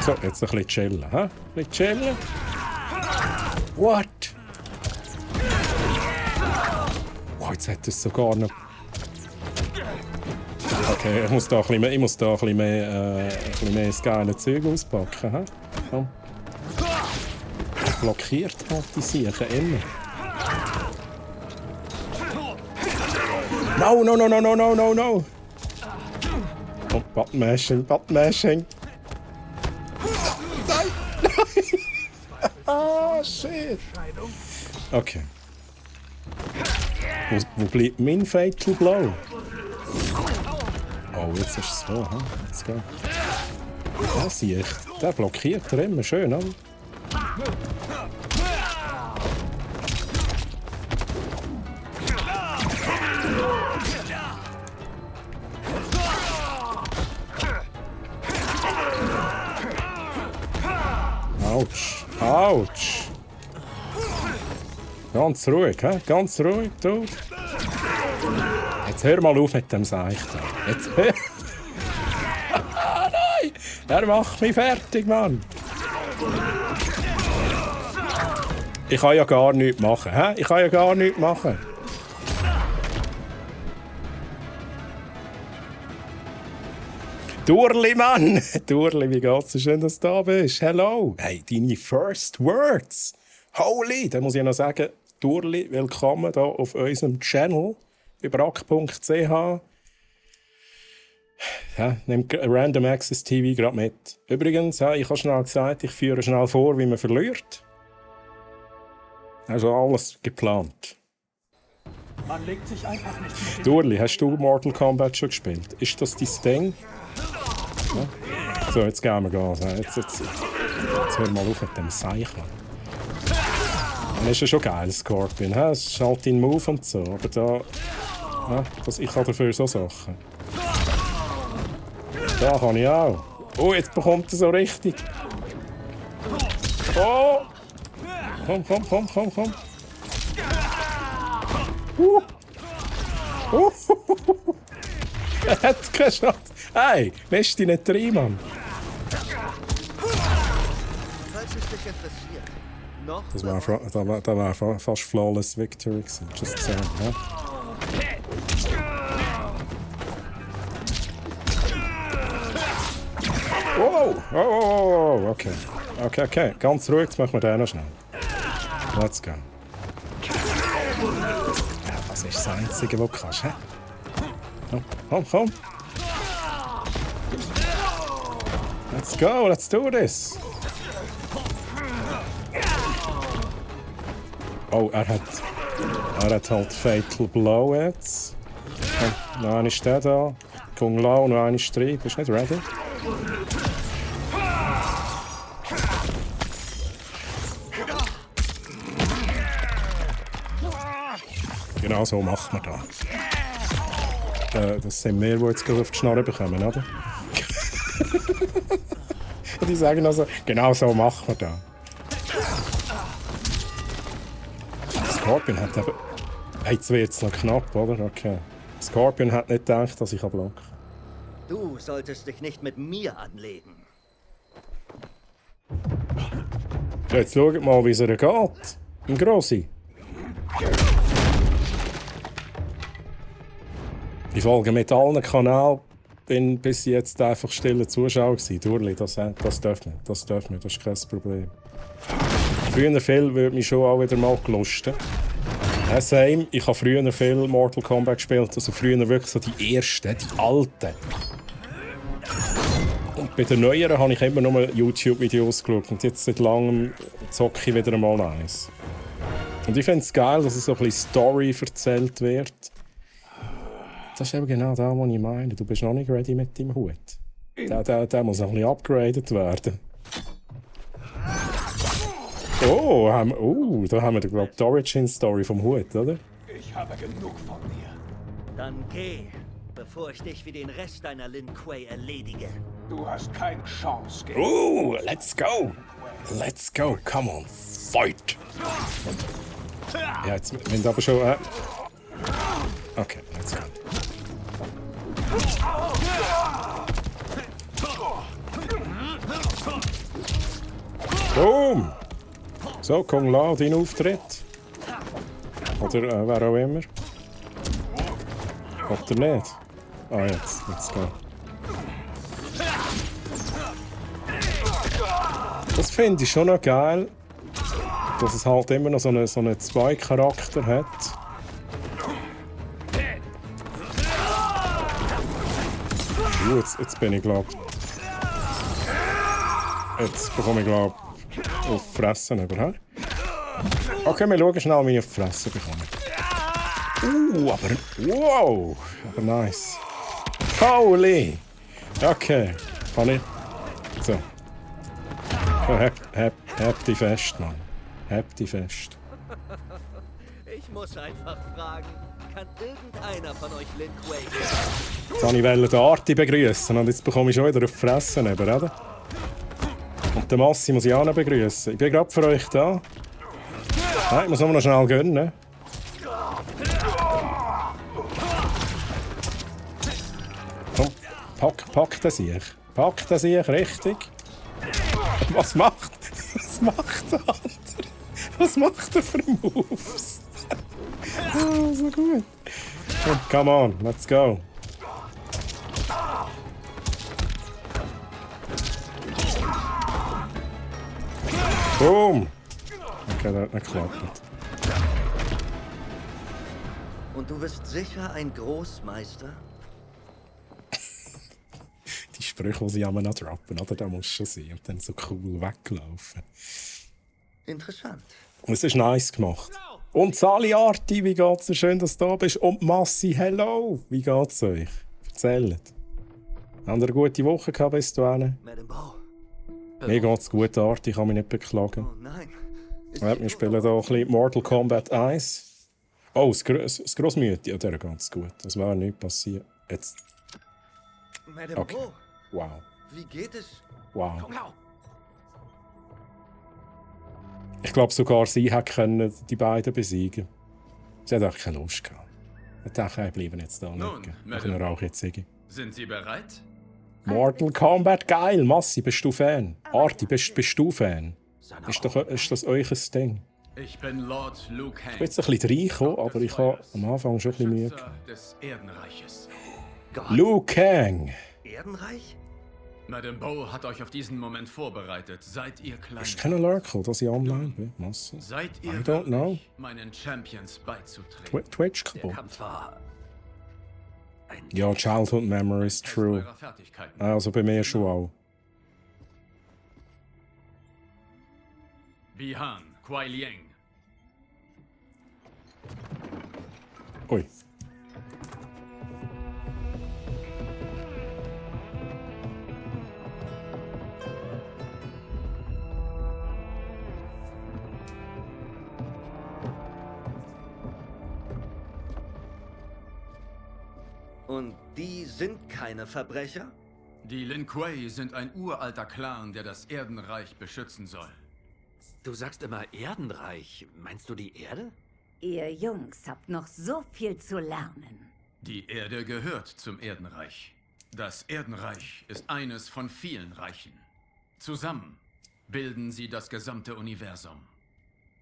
So, jetzt ein bisschen chillen, hä? Ein bisschen chillen. What? Oh, jetzt hat es sogar noch Okay, ich muss da ein bisschen mehr das geile Zeug auspacken. He? Komm. Blockiert halt die Siechen immer. No, no, no, no, no, no, no, no. Oh, Button Mashing, Button Mashing. Nein, nein. Ah, shit. Okay. Wo bleibt mein Fatal Blow? Oh, jetzt ist es so, hm? Jetzt geht. Der sehe ich. Der blockiert er immer schön, oder? Autsch, Autsch. Ganz ruhig, hä? Ganz ruhig, du. Jetzt hör mal auf mit dem Seich da. Jetzt hör... Nein! Er macht mich fertig, Mann. Ich kann ja gar nichts machen, hä? Ich kann ja gar nichts machen. Durli, Mann! Durli, wie geht's? Schön, dass du da bist. Hello! Hey, deine First Words! Holy! Da muss ich noch sagen, Durli, willkommen hier auf unserem Channel bei brack.ch. Ja, nimm Random Access TV gerade mit. Übrigens, ja, ich habe schnell gesagt, ich führe schnell vor, wie man verliert. Also alles geplant. Man legt sich einfach nicht mit Durli, hast du Mortal Kombat schon gespielt? Ist das dein Ding? Ja? So, jetzt gehen wir Gas. Jetzt hör mal auf mit dem Seich. Dann ist ja schon geil, Scorpion. Es ist halt dein Move und so. Aber da... Ja, ich habe dafür so Sachen. Da kann ich auch. Oh, jetzt bekommt er so richtig. Oh! Komm. Er hat keine Chance. Hey, lässt dich nicht rein, Mann. Falls es dich interessiert, noch... Das war fast flawless victory gewesen. Just saying, ja? Oh, okay. Ganz ruhig, jetzt machen wir den noch schnell. Let's go. Ja, das ist das Einzige, was du kannst, hä? Komm. Let's go, let's do this. Oh, er hat halt Fatal Blow jetzt. Noch einer ist der da. Kung Lao, noch einer ist drin. Bist du nicht ready? Genau so macht man da. Das sind wir, die jetzt gerade auf die Schnarre bekommen, oder? Und die sagen also, genau so macht man da. Scorpion hat eben... Jetzt wird es noch knapp, oder? Okay. Scorpion hat nicht gedacht, dass ich blocken kann. Du solltest dich nicht mit mir anlegen. Jetzt schaut mal, wie es ihr geht. Im Grossi. Ich folge mit allen Kanälen. Bin bis jetzt einfach stiller Zuschauer gewesen. Durli, das darf man. Das ist kein Problem. Früher viel würde mich schon auch wieder mal gelusten. Same, ich habe früher viel Mortal Kombat gespielt. Also früher wirklich so die ersten, die alten. Und bei den neueren habe ich immer nur YouTube-Videos geschaut. Und jetzt seit langem zocke ich wieder einmal eins. Und ich finde es geil, dass es so ein bisschen Story erzählt wird. Das ist eben genau das, was ich meine. Du bist noch nicht ready mit deinem Hut. Der muss noch ein bisschen upgraded werden. Oh, da haben wir, glaube ich, die Origin-Story vom Hut, oder? Ich habe genug von dir. Dann geh, bevor ich dich wie den Rest deiner Lin Kuei erledige. Du hast keine Chance gegen... Let's go! Let's go, come on, fight! Ja, jetzt, wenn du aber schon... Okay, let's go. Boom! So, Kung Lao, dein Auftritt. Oder wer auch immer. Oder nicht. Ah, jetzt go. Das finde ich schon noch geil, dass es halt immer noch so einen Zwei-Charakter hat. Jetzt bin ich glaub. Jetzt bekomme ich glaub auf die Fresse über. Okay, wir schauen schnell, wie ich auf die Fresse bekomme. Aber wow! Aber nice. Holy! Okay, kann ich. So. Hab dich fest, Mann. Hab dich fest. Ich muss einfach fragen, kann irgendeiner von euch Lin Kuei? Jetzt wollte ich den Arti begrüßen und jetzt bekomme ich schon wieder auf die Fresse, oder? Und den Massi muss ich auch noch begrüßen. Ich bin gerade für euch da. Nein, ich muss nur noch schnell gönnen. Komm, pack den sich. Pack den sich, richtig. Was macht der andere? Was macht er für Moves? Oh, so gut. Come on, let's go. Boom! Okay, das hat nicht geklappt. Und du bist sicher ein Großmeister? Die Sprüche, die sie immer noch droppen, oder? Da muss schon sein. Und dann so cool weglaufen. Interessant. Und es ist nice gemacht. Und Sali Arti, wie geht's dir? Schön, dass du da bist. Und Massi, hello! Wie geht's euch? Erzählt. Habt ihr eine gute Woche gehabt bis dahin? Mir geht's gut, Arti, ich kann mich nicht beklagen. Oh nein. Wir spielen hier ein bisschen Mortal Kombat 1. Oh, das Grossmütti, ja, der geht's gut. Das wäre nicht passiert. Jetzt. Madame Okay. Bo, Wow. wie geht es? Wow. Kung Lao. Ich glaube, sogar sie können die beiden besiegen. Sie hat auch keine Lust gehabt. Ich dachte, wir bleiben jetzt da Nun, liegen. Wir Madame können auch jetzt sagen. Sind Sie bereit? Mortal Kombat, geil. Massi, bist du Fan? Arti, bist du Fan? Ist das euer Ding? Ich bin Lord Liu Kang. Ich bin jetzt ein bisschen reingekommen, aber ich habe am Anfang schon ein bisschen Mühe Beschützer gehabt. des Erdenreiches. Liu Kang! Erdenreich? Madame Bo hat euch auf diesen Moment vorbereitet. Seid ihr klein? Ist kein Lurkel, dass ich online bin? Massi? Seid I ihr don't know. würdig, meinen Champions beizutreten? Twitch kaputt? Kampf war Ja, Childhood Memories, Test true. eurer Fertigkeiten. Also bei mir schon auch. Bihan, Kuai Liang. Ui. Und die sind keine Verbrecher? Die Lin Kuei sind ein uralter Clan, der das Erdenreich beschützen soll. Du sagst immer Erdenreich. Meinst du die Erde? Ihr Jungs habt noch so viel zu lernen. Die Erde gehört zum Erdenreich. Das Erdenreich ist eines von vielen Reichen. Zusammen bilden sie das gesamte Universum.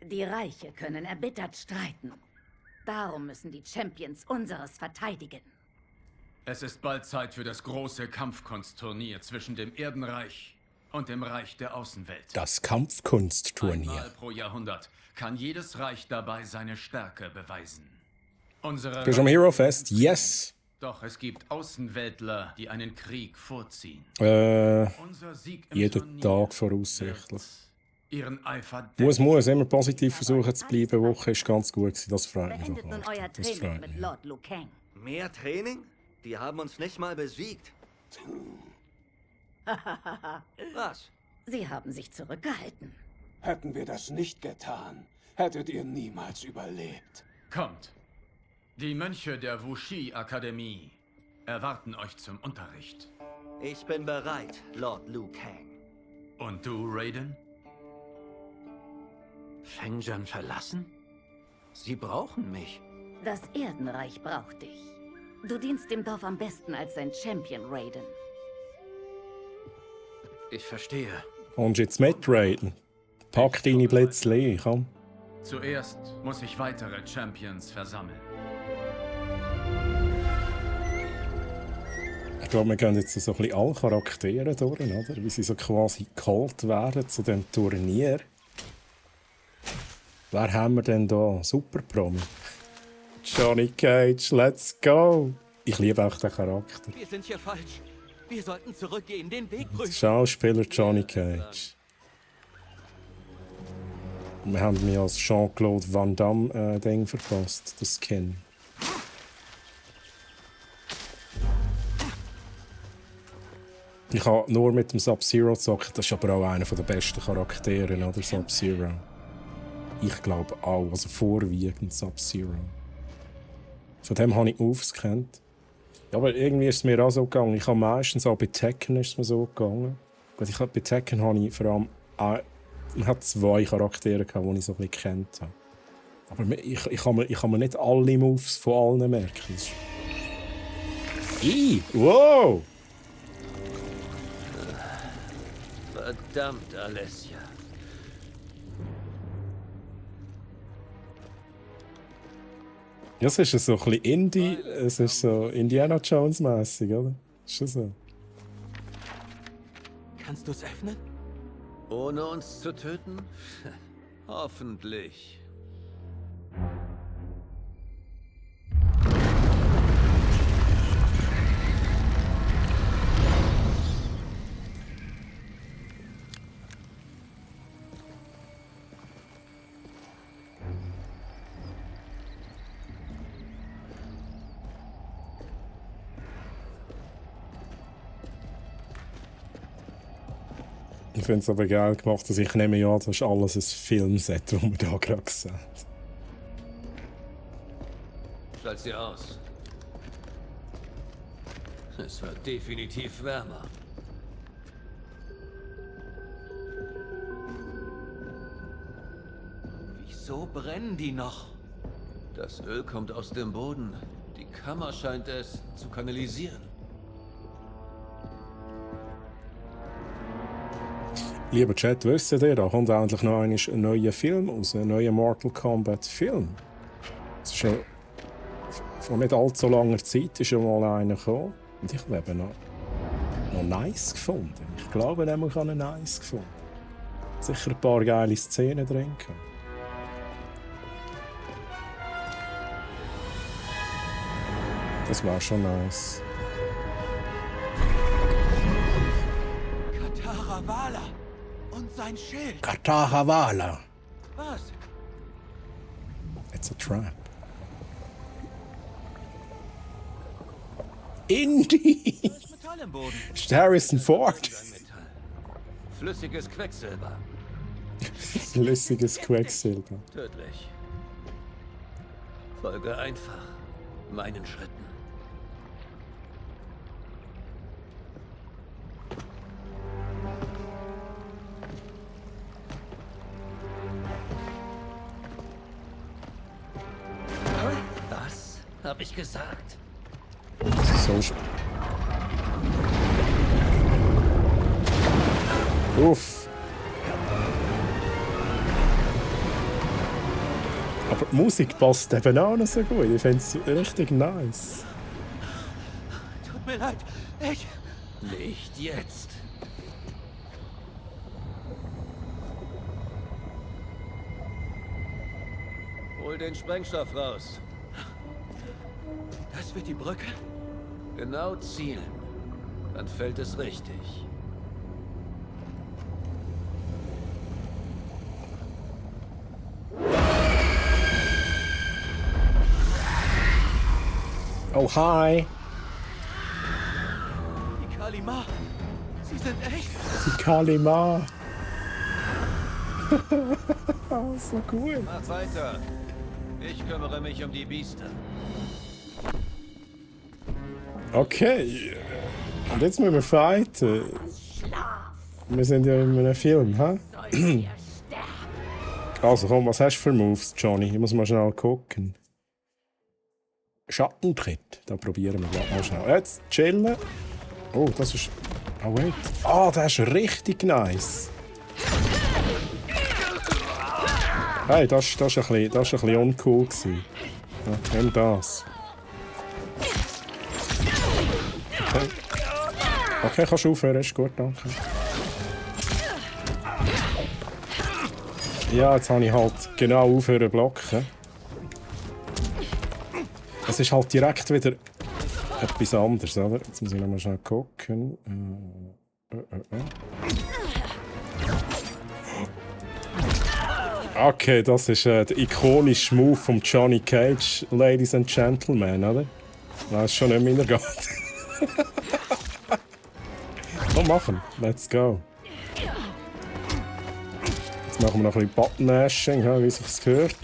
Die Reiche können erbittert streiten. Darum müssen die Champions unseres verteidigen. Es ist bald Zeit für das große Kampfkunstturnier zwischen dem Erdenreich und dem Reich der Außenwelt. Das Kampfkunstturnier. Einmal pro Jahrhundert kann jedes Reich dabei seine Stärke beweisen. Unsere Bist du am Hero Fest? Yes! Doch es gibt Außenweltler, die einen Krieg vorziehen. Unser Sieg im Jeden Turnier Tag voraussichtlich. wird ihren Eifer Muss immer positiv versuchen zu bleiben. Die Woche ist ganz gut gewesen. Das freut mich Beendet doch. nun euer Das Training freut mit mich. Lord Liu Kang. Mehr Training? Die haben uns nicht mal besiegt. Was? Sie haben sich zurückgehalten. Hätten wir das nicht getan, hättet ihr niemals überlebt. Kommt. Die Mönche der Wuxi-Akademie erwarten euch zum Unterricht. Ich bin bereit, Lord Liu Kang. Und du, Raiden? Fengjian verlassen? Sie brauchen mich. Das Erdenreich braucht dich. Du dienst dem Dorf am besten als sein Champion, Raiden. Ich verstehe. Kommst jetzt mit, Raiden? Pack deine Blitzli, komm. Zuerst muss ich weitere Champions versammeln. glaube, wir gehen jetzt so ein bisschen alle Charaktere durch, oder? Wie sie so quasi geholt werden zu dem Turnier. Wer haben wir denn da? Super Promi. Johnny Cage, let's go! Ich liebe auch den Charakter. Wir sind hier falsch. Wir sollten zurückgehen, den Weg prüfen. Schauspieler Johnny Cage. Wir haben mir als Jean-Claude Van Damme Ding verpasst, das Skin. Ich habe nur mit dem Sub-Zero gezockt, das ist aber auch einer der besten Charaktere, oder? Sub-Zero. Ich glaube auch, also vorwiegend Sub-Zero. Von dem habe ich Moves gekannt. Ja, aber irgendwie ist es mir auch so gegangen. Ich habe meistens auch bei Tekken ist es mir so gegangen. Gut, bei Tekken habe ich vor allem man hat 2 Charaktere gehabt, die ich so ein bisschen gekannt habe. Aber ich kann mir nicht alle Moves von allen merken. Wow! Verdammt, Alessia. Ja, es ist so ein bisschen Indie, es ist so Indiana Jones-mäßig, oder? Ist schon so. Kannst du es öffnen? Ohne uns zu töten? Hoffentlich. Ich finde es aber geil gemacht, dass ich nehme ja, das ist alles ein Filmset, das man da gerade sieht. Schalt sie aus. Es wird definitiv wärmer. Wieso brennen die noch? Das Öl kommt aus dem Boden. Die Kammer scheint es zu kanalisieren. Lieber Chat, wisst ihr, da kommt endlich noch ein neuer Film raus, ein neuer Mortal Kombat Film. Es ist schon vor nicht allzu langer Zeit ist schon mal einer gekommen. Und ich habe eben noch nice gefunden. Ich glaube, ich habe ihn nice gefunden. Sicher ein paar geile Szenen drin. Das war schon nice. Katara Vala und sein Schild. Katara Vala. Was? It's a trap. Indie! Da ist Metall im Boden. Harrison Ford. Flüssiges Quecksilber. Flüssiges Quecksilber. Tödlich. Folge einfach meinen Schritten. Was hab ich gesagt? So Uff. Aber die Musik passt eben auch noch so gut. Ich finde es richtig nice. Tut mir leid, ich... Nicht jetzt. Hol den Sprengstoff raus. Das wird die Brücke? Genau zielen. Dann fällt es richtig. Oh, hi. Die Kalima. Sie sind echt. Die Kalima. Oh, so cool. Mach weiter. Ich kümmere mich um die Biester. Okay. Und jetzt müssen wir fighten. Wir sind ja in einem Film, hä? Also komm, was hast du für Moves, Johnny? Ich muss mal schnell gucken. Schattentritt. Da probieren wir gleich mal schnell. Jetzt chillen. Oh, das ist... Oh, wait. Ah, das ist richtig nice. Hey, das war ein bisschen uncool. Ja, nimm das. Okay. Okay, kannst du aufhören, ist gut, danke. Ja, jetzt habe ich halt genau aufhören zu blocken. Es ist halt direkt wieder etwas anderes, oder? Jetzt muss ich noch mal schnell gucken. Okay, das ist der ikonische Move von Johnny Cage, Ladies and Gentlemen, oder? Das ist schon nicht meiner Gott. Komm, machen. Let's go. Jetzt machen wir noch ein bisschen Button-Mashing, wie es sich gehört.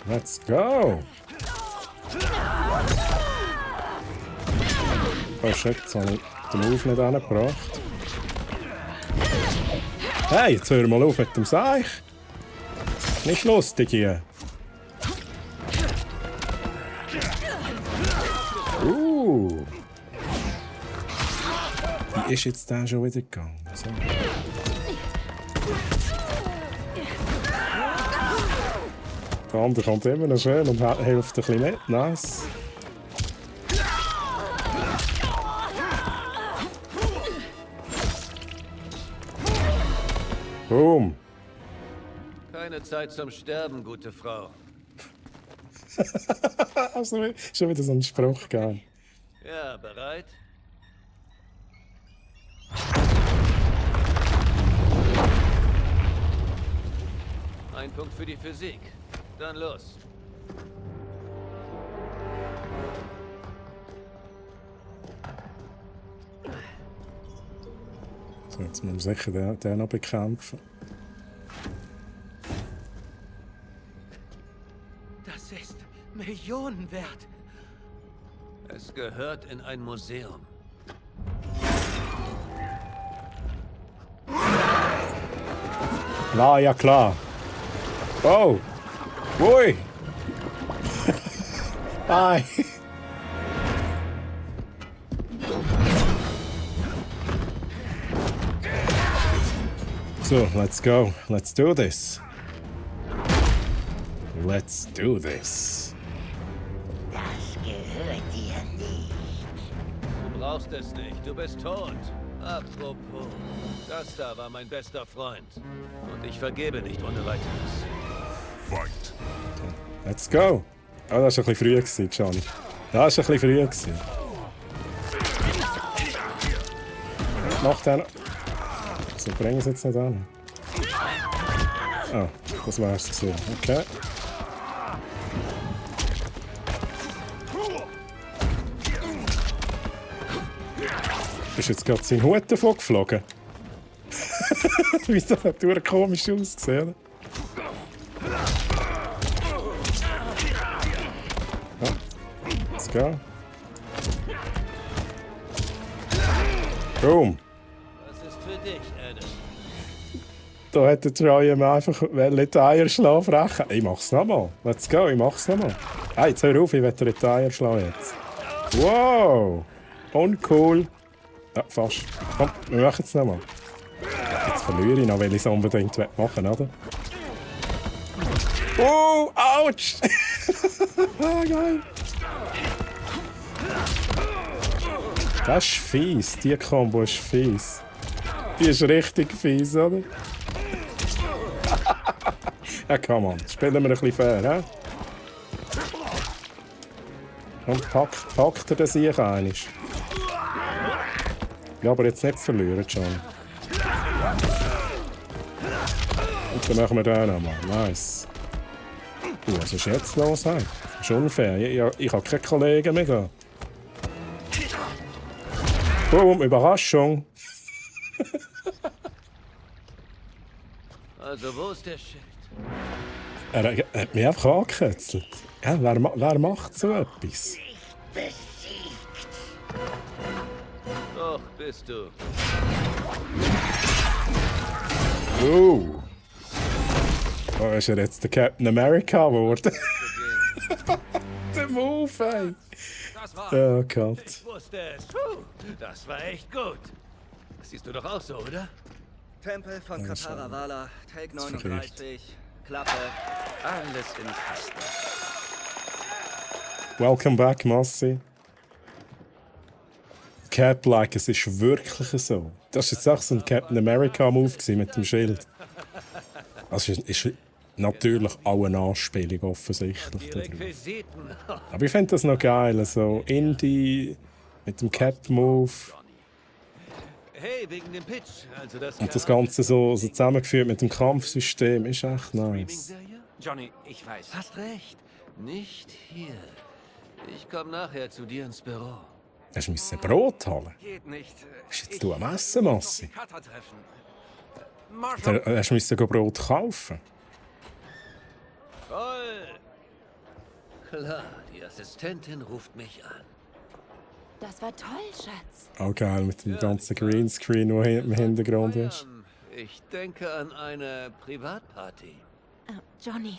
Let's go! Oh shit, jetzt habe ich den Move nicht angebracht. Hey, jetzt hör mal auf mit dem Seich! Nicht lustig hier! Wie ist jetzt der schon wieder gegangen? So. Der andere kommt immer noch schön und hilft ein bisschen mit. Nice. Boom. Keine Zeit zum Sterben, gute Frau. Also, schon wieder so ein Spruch gegeben. Ja, bereit? Ein Punkt für die Physik. Dann los. So, jetzt müssen wir sicher den noch bekämpfen. Das ist Millionen wert. Es gehört in ein Museum. Na, ja klar. Oh! Ui! Bye! So, let's go. Let's do this. Let's do this. Das gehört dir nicht. Du brauchst es nicht, du bist tot. Apropos, das da war mein bester Freund. Und ich vergebe nicht ohne weiteres. Fight. Let's go. Oh, das war ein bisschen früh, Johnny. Das war ein bisschen früh. Mach den. So, bringen es jetzt nicht an. Ah, das war's gewesen. Okay. Ist jetzt gerade sein Hut davon geflogen? Wieso hat er komisch ausgesehen? Ja. Let's go. Boom. Was ist für dich, Adam? Da hat der Troy ihm einfach die Eier schlagen frechen. Ich mach's nochmal. Let's go, ich mach's nochmal. Hey, jetzt hör auf, ich will dir die Eier schlagen jetzt. Wow! Uncool. Ja, fast. Komm, wir machen es nochmal. Jetzt verliere ich noch, weil ich es unbedingt machen will, oder? Oh, ouch! Ah, geil! Das ist fies, die Kombo ist fies. Die ist richtig fies, oder? Ja, come on, spielen wir ein bisschen fair, hä? Und packt er das hier einmal? Ja, aber jetzt nicht verlieren, John. Und dann machen wir den nochmal. Nice. Was ist jetzt los? Hey? Das ist unfair. Ich habe keine Kollegen mehr da. Boom, Überraschung. Also, wo ist der Schild? Er hat mich einfach angekitzelt. Ja, wer macht so etwas? Doch, bist du. Oh, ist er jetzt der Captain America geworden? Der Move, ey. Das war. Oh Gott. Ich wusste es. Das war echt gut. Das siehst du doch auch so, oder? Tempel von Ja, Katara Vala, Take ist 39, Klappe. Alles im Kasten. Welcome back, Massi. Cap-like, es ist wirklich so. Das war jetzt auch so ein Captain America-Move mit dem Schild. Also ist natürlich auch eine Anspielung, offensichtlich. Die Requisiten. Aber ich finde das noch geil, so Indie mit dem Cap-Move. Hey, wegen dem Pitch. Also Und das Ganze so zusammengeführt mit dem Kampfsystem ist echt nice. Streaming-Serie? Johnny, ich weiß. Hast recht. Nicht hier. Ich komme nachher zu dir ins Büro. Hast du Brot holen? Geht nicht. Bist jetzt du am Essen, Massi? Cutter treffen. Hast du Brot kaufen? Voll. Klar, die Assistentin ruft mich an. Das war toll, Schatz. Auch geil mit dem ganzen Greenscreen, der hier im Hintergrund ist. Ich denke an eine Privatparty. Johnny,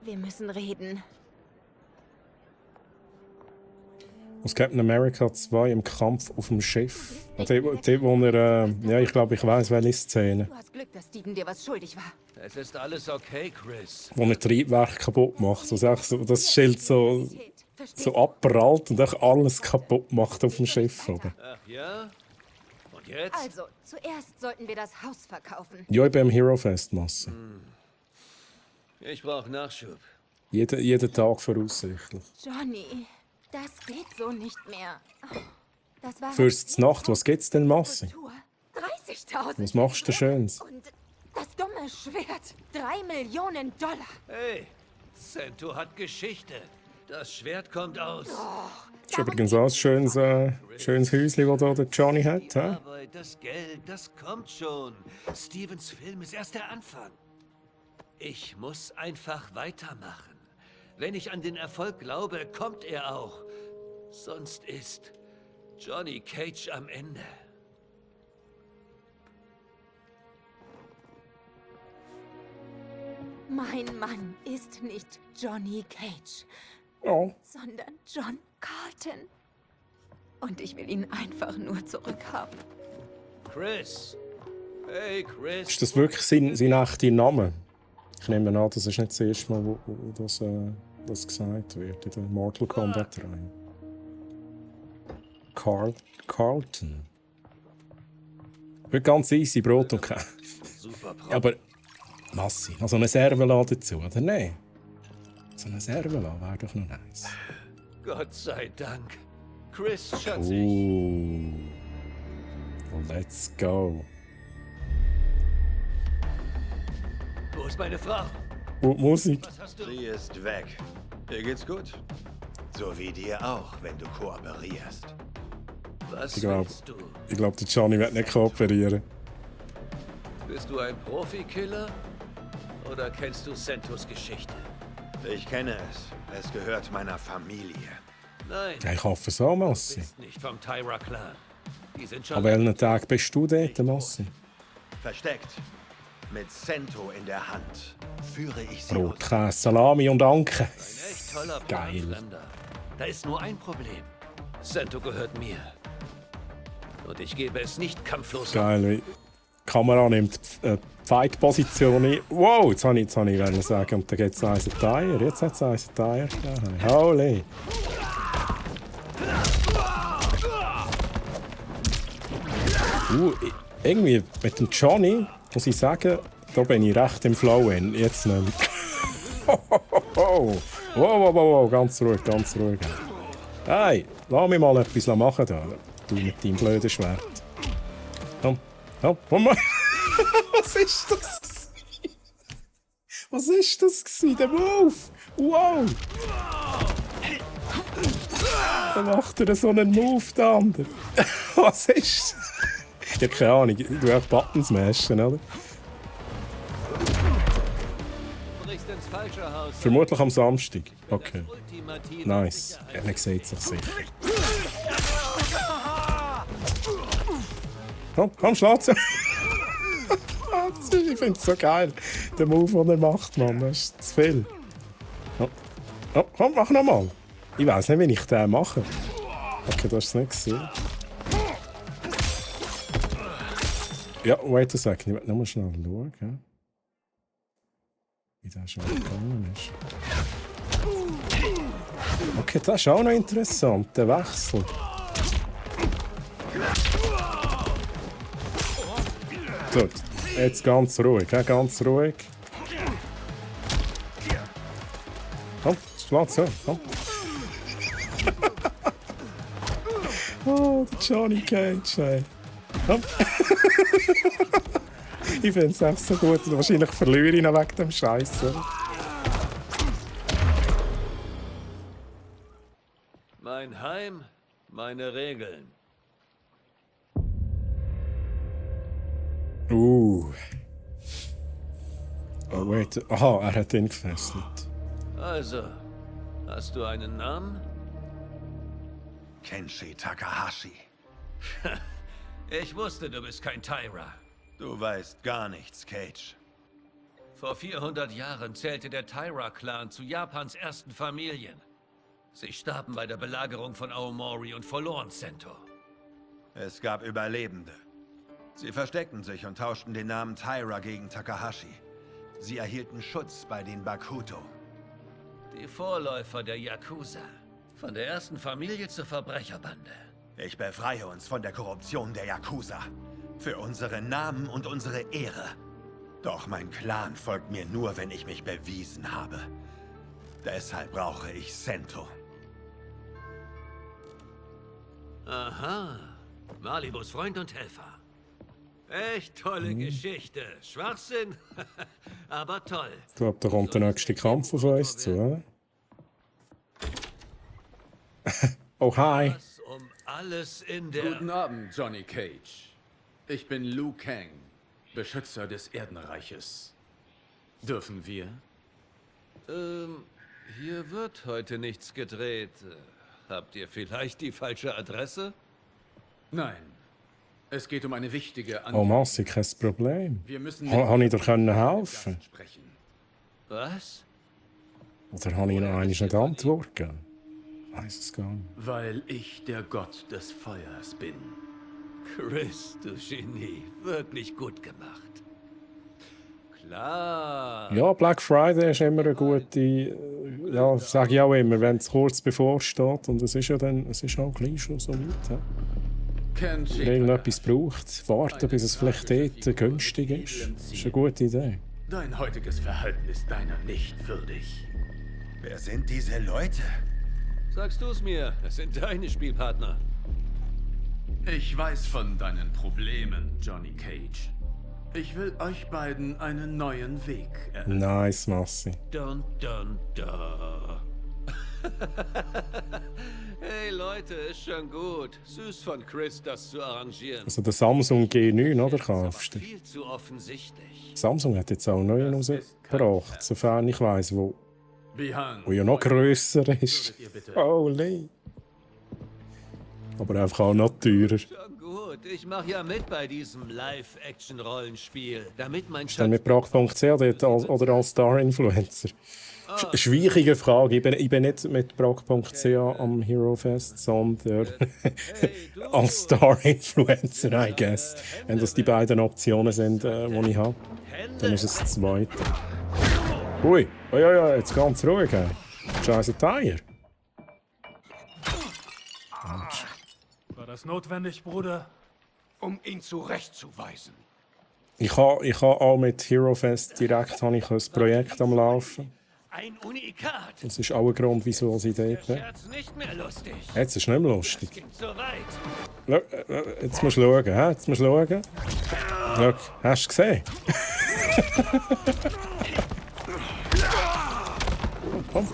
wir müssen reden. Aus Captain America 2 im Kampf auf dem Schiff. Die wo er, ja, ich glaube, ich weiss, welche Szene. Du hast Glück, dass Steven dir was schuldig war. Es ist alles okay, Chris. Wo er Triebwerk kaputt macht. Also so, das Schild so abprallt und auch alles kaputt macht auf dem Schiff. Oder? Ach ja? Und jetzt? Also, zuerst sollten wir das Haus verkaufen. Ja, ich bin am Hero Fest, Masse. Ich brauche Nachschub. Jeden Tag voraussichtlich. Johnny, das geht so nicht mehr. Das war Fürs Nacht, was gibt's denn, Massi? 30.000. Was machst du Schönes? Und das dumme Schwert. 3 Millionen $. Hey, Cento hat Geschichte. Das Schwert kommt aus. Das ist übrigens auch ein schönes Häuschen, das hier der Johnny hat. Die He? Arbeit, das Geld, das kommt schon. Stevens Film ist erst der Anfang. Ich muss einfach weitermachen. Wenn ich an den Erfolg glaube, kommt er auch. Sonst ist Johnny Cage am Ende. Mein Mann ist nicht Johnny Cage, sondern John Carlton. Und ich will ihn einfach nur zurückhaben. Chris. Hey, Chris. Ist das wirklich sein echter Name? Ich nehme an, das ist nicht das erste Mal, wo das gesagt wird in der Mortal Kombat-Reihe. Carlton. Wird ganz easy, Brot und Käse. Ja, aber Massi, noch so eine Servola dazu, oder nein? So eine Servola wäre doch noch nice. Gott sei Dank. Chris, Schatzi. Let's go. Wo ist meine Frau? Und Musik. Was hast du? Sie ist weg. Dir geht's gut? So wie dir auch, wenn du kooperierst. Was Ich glaube, willst du? der Johnny wird nicht kooperieren. Bist du ein Profikiller? Oder kennst du Centos Geschichte? Ich kenne es. Es gehört meiner Familie. Nein. Ja, ich hoffe so, Du Massi. bist nicht vom Tyra-Clan. Die sind schon... An welchen Tag bist du dort, Massi? Versteckt. Mit Cento in der Hand führe ich sie Brot, Käse, Salami und Anke. Ein echt toller Plan, Geil. Fremder. Da ist nur ein Problem. Cento gehört mir. Und ich gebe es nicht kampflos. Geil, wie die Kamera nimmt Fight-Position ein. Wow, jetzt habe ich sagen, und dann geht es eins Tire. Jetzt hat es eins Tire. Holy. Irgendwie mit dem Johnny muss ich sagen, da bin ich recht im Flow. Jetzt nicht. Wow, ganz ruhig, ganz ruhig. Hey, lass mich mal etwas machen da. Du mit deinem blöden Schwert. Komm mal. Was ist das? Was ist das gewesen, der Move? Wow! Da macht er so einen Move, der andere. Was ist das? Ich habe keine Ahnung, du hast Buttons smashen, oder? Vermutlich am Samstag. Okay. Nice. Ja, man sieht sich sicher. Komm, schlag sie. Ich finde es so geil. Der Move, den er macht, Mann. Das ist zu viel. Komm, mach nochmal. Ich weiß nicht, wie ich den mache. Okay, du hast es nicht gesehen. Ja, wait a second. Ich will nur schnell schauen, wie das schon gegangen ist. Okay, das ist auch noch interessant, der Wechsel. So, jetzt ganz ruhig, ganz ruhig. Komm, schlag so, komm. Oh, der Johnny Cage, ey. Komm. Ich finde es echt so gut. Wahrscheinlich verliere ich ihn wegen dem Scheiß. Mein Heim, meine Regeln. Oh, wait. Aha, er hat ihn gefesselt. Also, hast du einen Namen? Kenshi Takahashi. Ich wusste, du bist kein Taira. Du weißt gar nichts, Cage. Vor 400 Jahren zählte der Taira-Clan zu Japans ersten Familien. Sie starben bei der Belagerung von Aomori und verloren Sento. Es gab Überlebende. Sie versteckten sich und tauschten den Namen Taira gegen Takahashi. Sie erhielten Schutz bei den Bakuto. Die Vorläufer der Yakuza. Von der ersten Familie zur Verbrecherbande. Ich befreie uns von der Korruption der Yakuza. Für unseren Namen und unsere Ehre. Doch mein Clan folgt mir nur, wenn ich mich bewiesen habe. Deshalb brauche ich Sento. Aha. Malibus Freund und Helfer. Echt tolle Geschichte. Schwachsinn, aber toll. Ich glaube, da kommt der nächste Kampf auf uns zu, oder? Oh, hi. Alles in der... Guten Abend, Johnny Cage. Ich bin Liu Kang, Beschützer des Erdenreiches. Dürfen wir? Hier wird heute nichts gedreht. Habt ihr vielleicht die falsche Adresse? Nein. Es geht um eine wichtige Oh, Massi, kein Problem. Wir müssen Habe ich dir helfen? Was? Oder habe ich noch eine Antwort gegeben? Ich weiss es gar nicht. Weil ich der Gott des Feuers bin. Chris, du Genie. Wirklich gut gemacht. Klar. Ja, Black Friday ist immer eine gute... Ja, sage ich auch immer, wenn es kurz bevorsteht. Und es ist ja dann... Es ist auch gleich schon so weit. Ja. Wenn irgendetwas braucht, warten, bis es vielleicht dort günstig ist. Das ist eine gute Idee. Dein heutiges Verhalten ist deiner nicht würdig. Wer sind diese Leute? Sagst du es mir? Es sind deine Spielpartner. Ich weiß von deinen Problemen, Johnny Cage. Ich will euch beiden einen neuen Weg eröffnen. Nice, Massi. Dun, dun, dun. Hey Leute, ist schon gut. Süß von Chris, das zu arrangieren. Also der Samsung G9, oder, kaufst du? Viel zu offensichtlich. Samsung hat jetzt auch einen neuen rausgebracht, sofern ich weiss, wo ja noch grösser ist. Holy. Aber einfach auch noch teurer. Schon gut, ich mache ja mit bei diesem Live-Action-Rollenspiel, damit mein Ist dann mit Brag.ch oder als Star-Influencer? Schwierige Frage. Ich bin nicht mit Brag.ch am Hero Fest, sondern als Star-Influencer, I guess. Wenn das die beiden Optionen sind, die ich habe, dann ist es das zweite. Ui, jetzt ganz ruhig. Scheiße Teier. War das notwendig, Bruder? Um ihn zurechtzuweisen. Ich habe auch mit Hero Fest direkt ein Projekt am Laufen. Ein Unikat. Das ist auch ein Grund, wieso ich dort bin. Nicht mehr lustig. Jetzt ist es nicht mehr lustig. So weit. Jetzt musst du schauen, hä? Jetzt musst du schauen. Schau, hast du gesehen? Komm.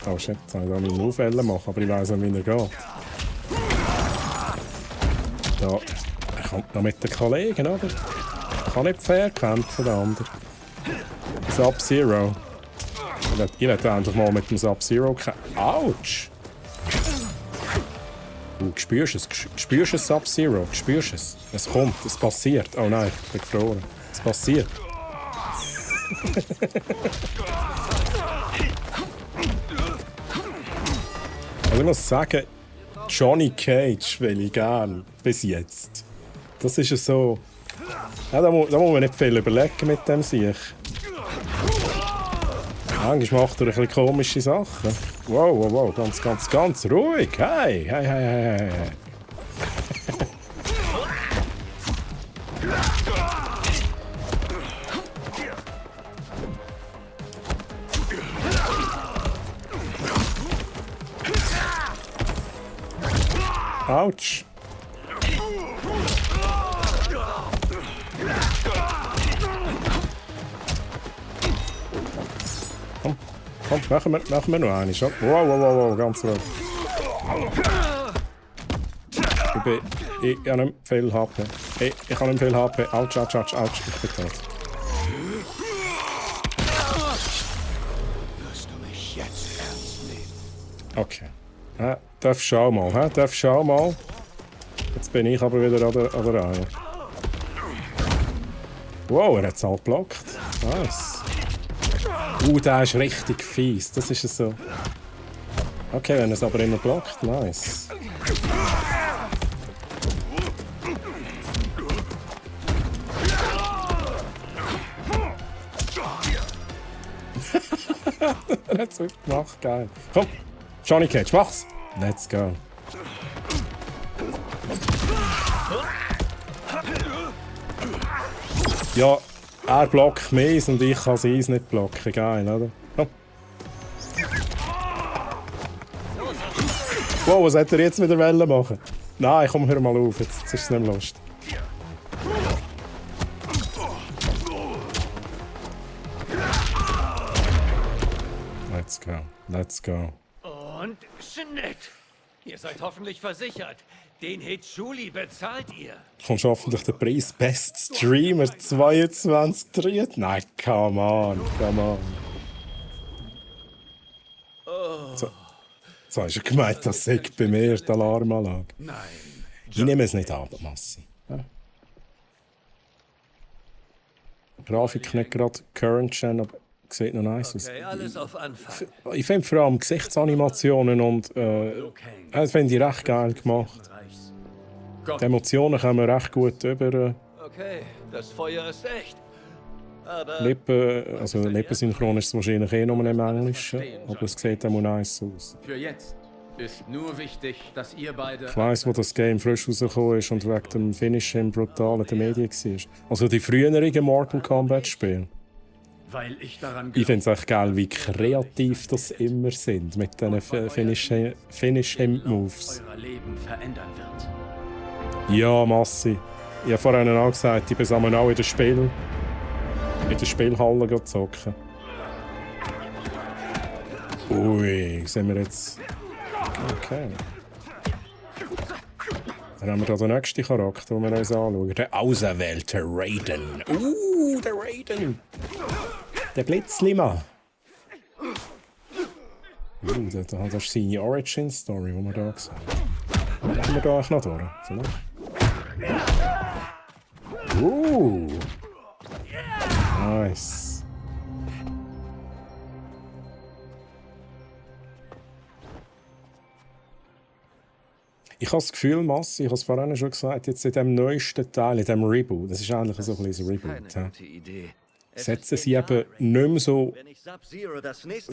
Oh shit, jetzt soll ich da meine Aufwellen machen, aber ich weiss nicht, wie er geht. Ja, er kommt noch mit den Kollegen, oder? Er kann nicht fair kämpfen, der andere. Sub-Zero. Ich will endlich mal mit dem Sub-Zero kämpfen. Autsch! Du spürst es, Sub-Zero? Spürst es? Es kommt, es passiert. Oh nein, ich bin gefroren. Es passiert. Also ich muss sagen, Johnny Cage will ich gern. Bis jetzt. Das ist ja so... Ja, da muss man nicht viel überlegen mit dem Sieg. Manchmal macht er ein bisschen komische Sachen. Wow, ganz ruhig. Hey. Autsch. Komm, machen wir noch eine. Wow, ganz ruhig. Ich habe nicht viel HP. Ich habe nicht viel HP. Autsch, ich bin tot. Wirst du mich jetzt ernst nehmen? Okay. Darf schau mal. Jetzt bin ich aber wieder an der Reihe. Wow, er hat es halt geblockt. Nice. Der ist richtig fies. Das ist es so. Okay, wenn er es aber immer blockt, nice. Er hat es wirklich gemacht, geil. Komm, Johnny Cage, mach's! Let's go. Ja, er blockt mich und ich kann seins nicht blocken. Geil, oder? Komm. Wow, was hat er jetzt mit der Welle machen? Nein, komm, hör mal auf, jetzt ist es nicht mehr lustig. Let's go. Und Schnitt. Ihr seid hoffentlich versichert. Den Hitchuli bezahlt ihr. Kommst hoffentlich den Preis Best Streamer 22 Nein, come on. So hast du gemeint, das sei bei mir die Alarmanlage. Nein. Ich nehme es nicht ab, Massi. Ja. Grafik nicht gerade Current Gen, aber sieht noch nice aus. Okay, alles auf Anfang. Ich finde vor allem Gesichtsanimationen und das finde ich recht geil gemacht. Die Emotionen kommen recht gut über. Okay, das Feuer ist echt. Aber Lippensynchron ist es wahrscheinlich nur im Englischen, aber es sieht auch nice aus. Für jetzt ist nur wichtig, dass ihr beide... Ich weiss, wo das Game frisch rausgekommen ist und wegen dem Finish im Brutalen der Medien war. Also die früheren Mortal Kombat Spiele. Weil ich daran Ich finde es echt geil, wie kreativ das immer sind mit diesen Finish-Moves. euer Leben verändern wird. Ja, Massi. Ich habe vorhin auch gesagt, ich bin auch in der Spielhalle zocken. Ui, sehen wir jetzt... Okay. Dann haben wir da den nächsten Charakter, den wir uns anschauen. Der auserwählte Raiden. Der Raiden! Der Blitzlima. Das ist seine Origin-Story, die wir da gesehen haben. Machen wir da eigentlich noch durch? Vielleicht? Nice. Ich habe das Gefühl, Massi, ich habe es vorhin schon gesagt, jetzt in dem neuesten Teil, in dem Reboot, das ist eigentlich so ein bisschen Reboot. Ja. Setzen sie eben nicht mehr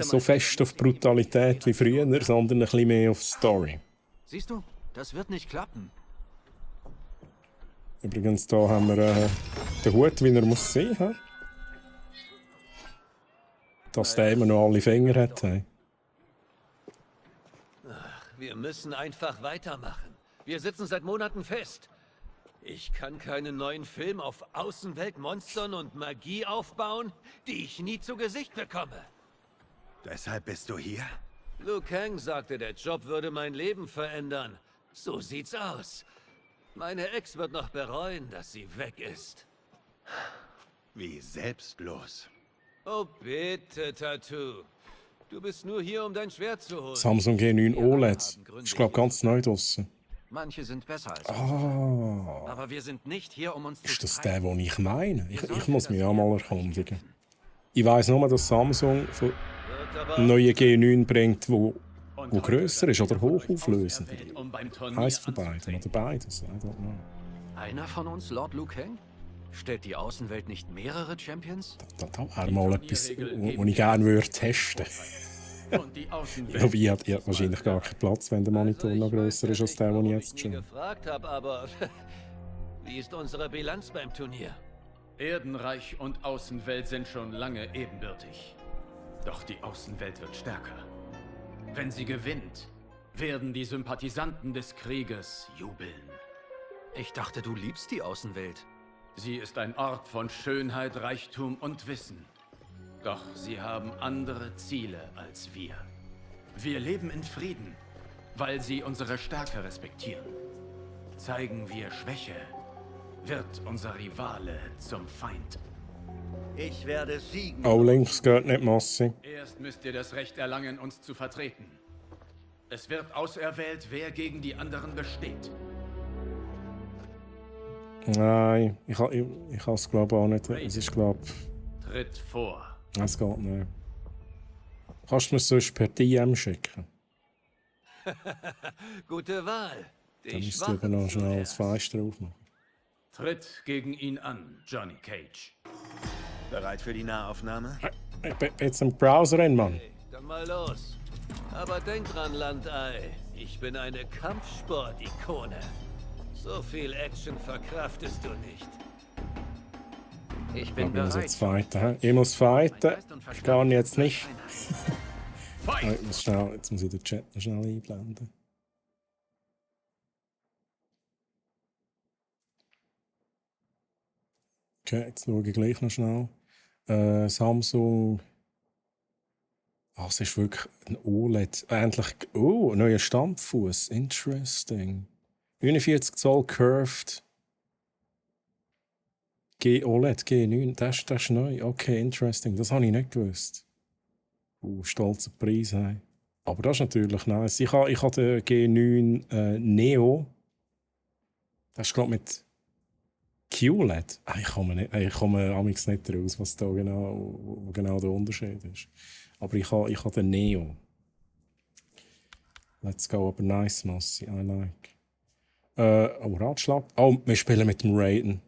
so fest auf Brutalität wie früher, sondern ein bisschen mehr auf Story. Siehst du, das wird nicht klappen. Übrigens, hier haben wir den Hut, wie er muss sein muss. Dass der immer noch alle Finger hat. Hey. Wir müssen einfach weitermachen. Wir sitzen seit Monaten fest. Ich kann keinen neuen Film auf Außenweltmonstern und Magie aufbauen, die ich nie zu Gesicht bekomme. Deshalb bist du hier? Liu Kang sagte, der Job würde mein Leben verändern. So sieht's aus. Meine Ex wird noch bereuen, dass sie weg ist. Wie selbstlos. Oh bitte, Tattoo. Du bist nur hier, um dein Schwert zu holen. Samsung G9 OLED. Ich glaube, ganz neu draussen. Manche sind besser als uns. Aber wir sind nicht hier, um uns zu Ist das der, den ich meine? Ich muss mich auch mal erkundigen. Ich weiss nur, dass Samsung einen neuen G9 bringt, der grösser ist oder hochauflösend. Eins von beiden oder beides. I don't know. Einer von uns, Lord Liu Kang? Stellt die Außenwelt nicht mehrere Champions? Da wäre mal etwas, was ich gerne würde testen. Wobei, ich hat wahrscheinlich gar keinen Platz, wenn der Monitor noch grösser ist als der, den ich jetzt schon gefragt habe, aber wie ist unsere Bilanz beim Turnier? Erdenreich und Außenwelt sind schon lange ebenbürtig. Doch die Außenwelt wird stärker. Wenn sie gewinnt, werden die Sympathisanten des Krieges jubeln. Ich dachte, du liebst die Außenwelt. Sie ist ein Ort von Schönheit, Reichtum und Wissen. Doch sie haben andere Ziele als wir. Wir leben in Frieden, weil sie unsere Stärke respektieren. Zeigen wir Schwäche, wird unser Rivale zum Feind. Ich werde siegen. Oh, links geht nicht, Massi. Erst müsst ihr das Recht erlangen, uns zu vertreten. Es wird auserwählt, wer gegen die anderen besteht. Nein, ich kann es glaube auch nicht. Es ist glaube Tritt vor. Es geht nicht. Kannst du mir sonst per DM schicken? Gute Wahl. Dann musst du eben noch schnell das Fenster aufmachen. Tritt gegen ihn an, Johnny Cage. Bereit für die Nahaufnahme? Ich bin jetzt im Browser rein, Mann. Okay, dann mal los. Aber denk dran, Landei. Ich bin eine Kampfsport-Ikone. So viel Action verkraftest du nicht. Ich bin Ich muss bereit. jetzt fighten. Ich muss fighten. Ich kann jetzt nicht. Ich muss schnell, jetzt muss ich den Chat noch schnell einblenden. Okay, jetzt schaue ich gleich noch schnell. Samsung. Ah, es ist wirklich ein OLED. Endlich. Oh, ein neuer Stampffuß. Interesting. 49 Zoll Curved. OLED G9. Das ist neu. Okay, interesting. Das habe ich nicht gewusst. Stolzer Preis. Hey. Aber das ist natürlich nice. Ich habe den G9 Neo. Das ist glaube mit QLED. Ich komme amigs nicht raus, was da genau der Unterschied ist. Aber ich habe den Neo. Let's go, aber nice, Massi. I like. Ratschlag. Oh, wir spielen mit dem Raiden.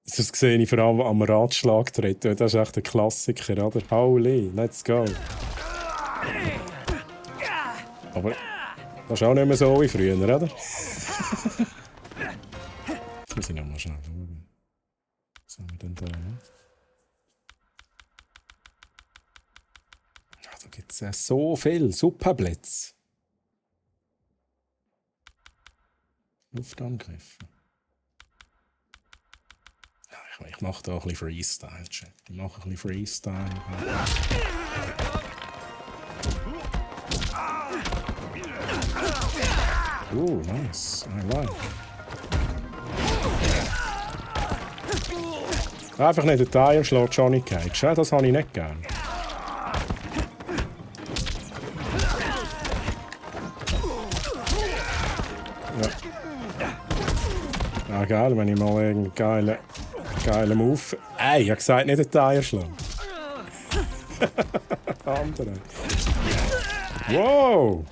Das sehe ich vor allem am Ratschlag treten. Das ist echt ein Klassiker, oder? Holy, let's go. Aber das ist auch nicht mehr so wie früher, oder? Jetzt muss ich noch mal schnell schauen. Was haben wir denn da? Ja, da gibt es ja so viel. Superblitz. Luftangriffe. Ja, ich mache da ein bisschen Freestyle, Chat. Ich mache ein bisschen Freestyle. Oh, nice. I like. Einfach nicht den Tire schlägt Johnny Cage. Das habe ich nicht gern. Ja, geil, wenn ich mal irgendeinen geilen Move. Ey, ich habe gesagt, nicht den Tire schlagen. Andere. Wow!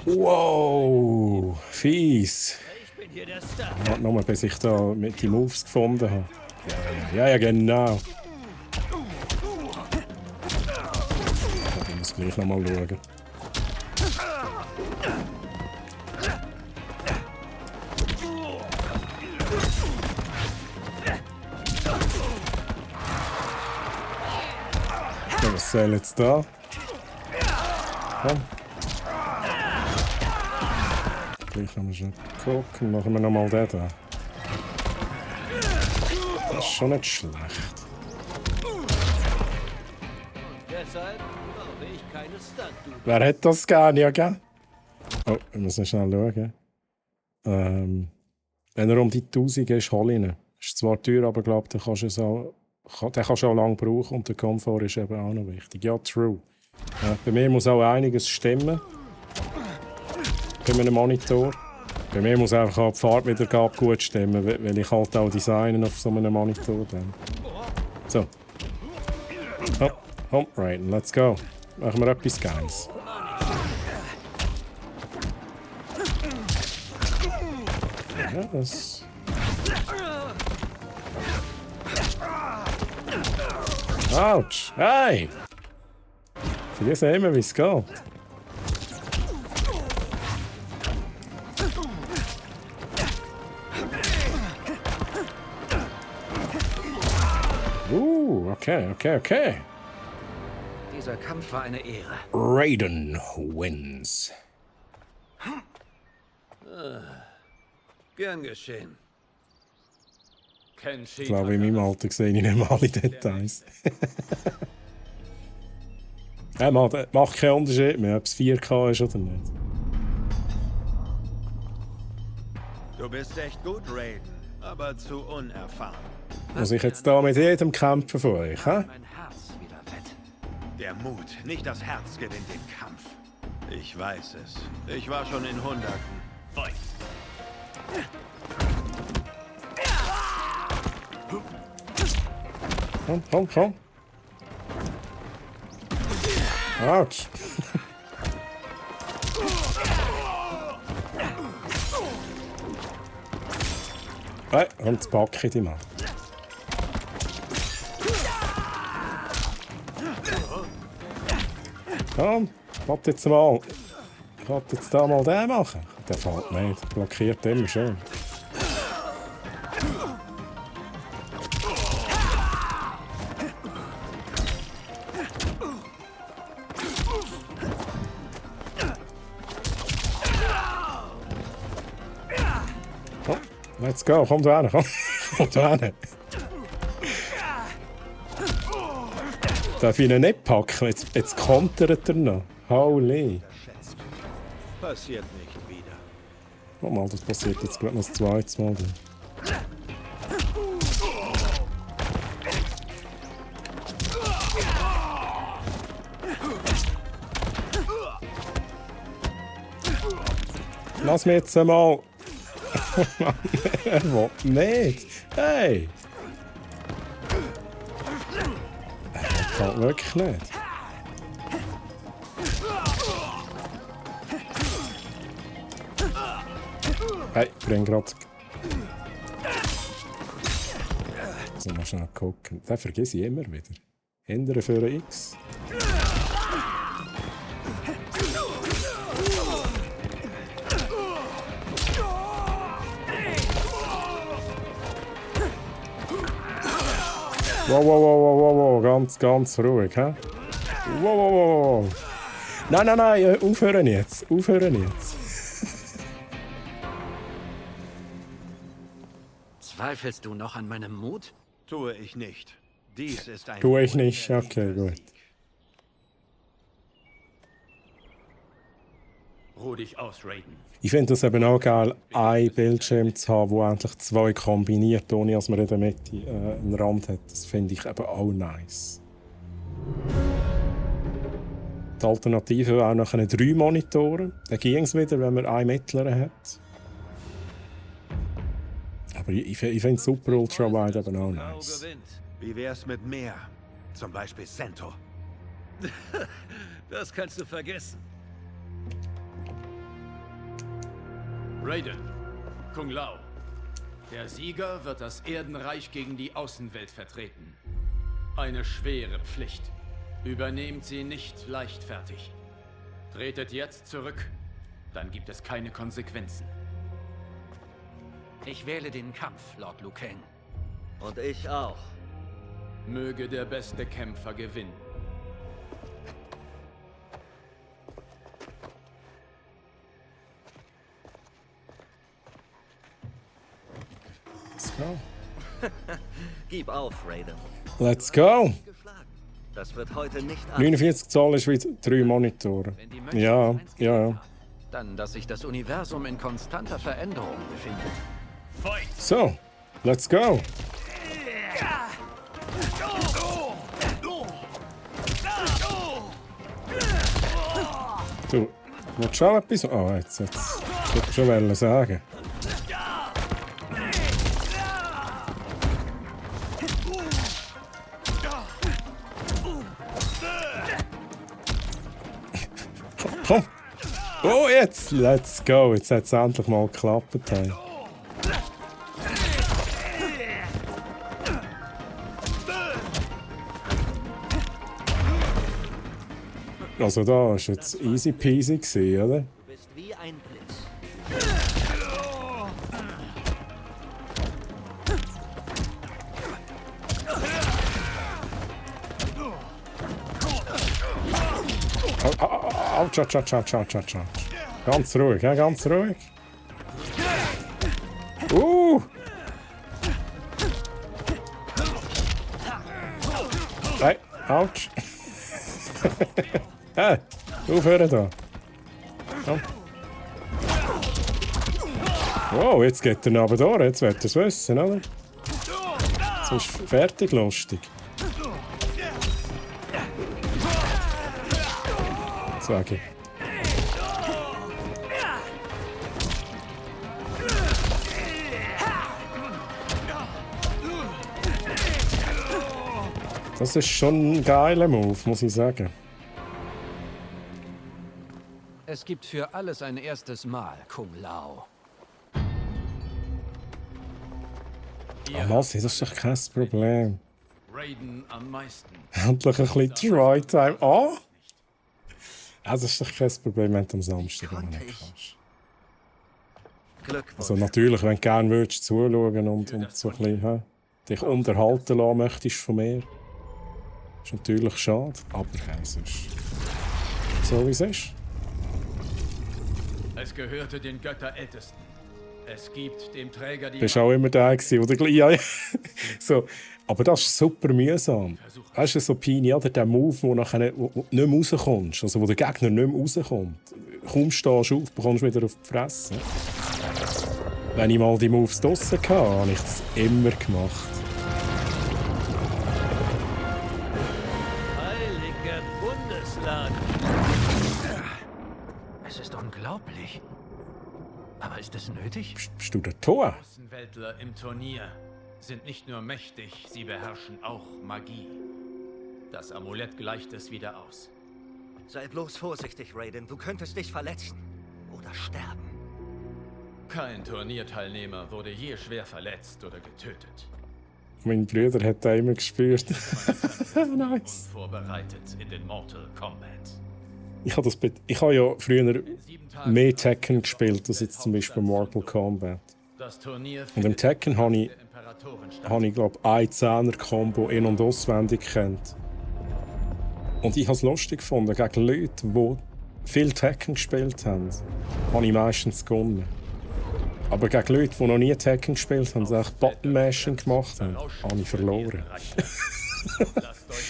Wow! Fies! Warte nochmal, bis ich da mit den Moves gefunden habe. Ja, genau. Ich muss gleich nochmal schauen. Was soll jetzt da? Komm. Gleich haben wir schon gucken. Machen wir nochmal den da. Das ist schon nicht schlecht. Deshalb brauche ich keine Stunt. Wer hätte das gerne, ja, gell? Oh, wir müssen schnell schauen. Wenn er um die 1000 ist, hol ihn. Ist zwar teuer, aber ich glaube, den kannst du auch lange brauchen und der Komfort ist eben auch noch wichtig. Ja, true. Bei mir muss auch einiges stimmen. Bei meinem Monitor. Bei mir muss einfach auch die Farbwiedergabe gut stimmen, weil ich halt auch designen auf so einem Monitor. Dann. So. Hopp, Raiden, let's go. Machen wir etwas Geiles. Ja, das... Autsch! Hey! Vergiss ja immer, wie es geht. Okay. Dieser Kampf war eine Ehre. Raiden wins. Gern geschehen. Ich glaube, in meinem Alter sehe ich nicht mal alle Details. Macht keinen Unterschied mehr, ob es 4K ist oder nicht. Du bist echt gut, Raiden, aber zu unerfahren. Muss ich jetzt da mit jedem kämpfen von euch, hä? Mein Herz wieder wett. Der Mut, nicht das Herz gewinnt den Kampf. Ich weiß es. Ich war schon in Hunderten. Fight. Komm. Autsch. Hey, und das Back in die Mann. Komm, warte jetzt mal. Ich wollte jetzt da mal den machen. Der fällt nicht. Blockiert immer schön. Let's go, komm da hin, komm da hin. Darf ich ihn nicht packen? Jetzt kontert er noch. Holy. Passiert nicht wieder. Oh mal, das passiert jetzt gerade noch das zweite Mal. Lass mich jetzt einmal. Er will nicht. Hey! Er will wirklich nicht. Hey, bring grad. So, mal schnell gucken. Den vergesse ich immer wieder. Ändern für ein X. Wow, ganz ruhig, hä? Wow. Nein, aufhören jetzt. Zweifelst du noch an meinem Mut? Tue ich nicht. Dies ist ein... Tue ich nicht, okay, gut. Ruh dich aus, Raiden. Ich finde es eben auch geil, ein Bildschirm zu haben, wo endlich zwei kombiniert, ohne dass man in der Mitte einen Rand hat. Das finde ich eben auch nice. Die Alternative wäre auch noch 3 Monitore. Dann ging es wieder, wenn man einen mittleren hat. Aber ich finde Super Ultra Wide eben auch nice. Wie wär's mit mehr? Zum Beispiel Cento. Das kannst du vergessen. Raiden, Kung Lao. Der Sieger wird das Erdenreich gegen die Außenwelt vertreten. Eine schwere Pflicht. Übernehmt sie nicht leichtfertig. Tretet jetzt zurück, dann gibt es keine Konsequenzen. Ich wähle den Kampf, Lord Liu Kang. Und ich auch. Möge der beste Kämpfer gewinnen. Let's go. Gib auf, Raiden. Let's go. Das wird heute nicht 49 Zoll ist wieder 3 Monitore. Ja. Dann, dass sich das Universum in konstanter Veränderung befindet. So, let's go. Du, willst schon etwas? Oh, jetzt. Ich wollte schon sagen. Komm. Oh, jetzt. Let's go. Jetzt hat es endlich mal geklappt. Hey. Also da war jetzt easy peasy gewesen, oder? Du bist wie ein Blitz. Autsch. Ganz ruhig, ja, ganz ruhig. Nein, Autsch. Hey, aufhören da. Komm. Wow, jetzt geht er aber durch, jetzt wird er es wissen, oder? Jetzt ist fertig lustig. Sag ich. Das ist schon ein geiler Move, muss ich sagen. Es gibt für alles ein erstes Mal, Kung Lao. Lass, das ist doch kein Problem. Raiden am meisten. Endlich ein bisschen Try-Time. Ah! Das ist doch kein Problem, wenn du am Samstag noch nicht kannst. Also natürlich, wenn du gerne würdest zuschauen und so ein bisschen dich unterhalten lassen möchtest von mir. Ist natürlich schade, aber es ist so wie es ist. Es gehörte den Götterältesten. Es gibt dem Träger die... Du warst auch immer der gewesen, oder? Ja, so. Aber das ist super mühsam. Weißt du, so peinlich, oder? Der Move, wo nachher nicht mehr rauskommst, also wo der Gegner nicht mehr rauskommt. Kaum stehst du auf, bekommst du wieder auf die Fresse. Wenn ich mal die Moves draussen hatte, habe ich das immer gemacht. Heiliger Bundesland! Es ist unglaublich. Aber ist es nötig? Bist du der Tor? Außenweltler im Turnier sind nicht nur mächtig, sie beherrschen auch Magie. Das Amulett gleicht es wieder aus. Sei bloß vorsichtig, Raiden. Du könntest dich verletzen. Oder sterben. Kein Turnierteilnehmer wurde je schwer verletzt oder getötet. Mein Bruder hat da immer gespürt. Nice. Unvorbereitet in den Mortal Kombat. Ich habe ja früher mehr Tekken gespielt als jetzt zum Beispiel Mortal Kombat. Und im Tekken habe ich glaube ein 10er-Kombo in- und auswendig gekannt. Und ich habe es lustig gefunden, gegen Leute, die viel Tekken gespielt haben, habe ich meistens gewonnen. Aber gegen Leute, die noch nie Tekken gespielt haben, die Button-Mashing gemacht haben, habe ich verloren.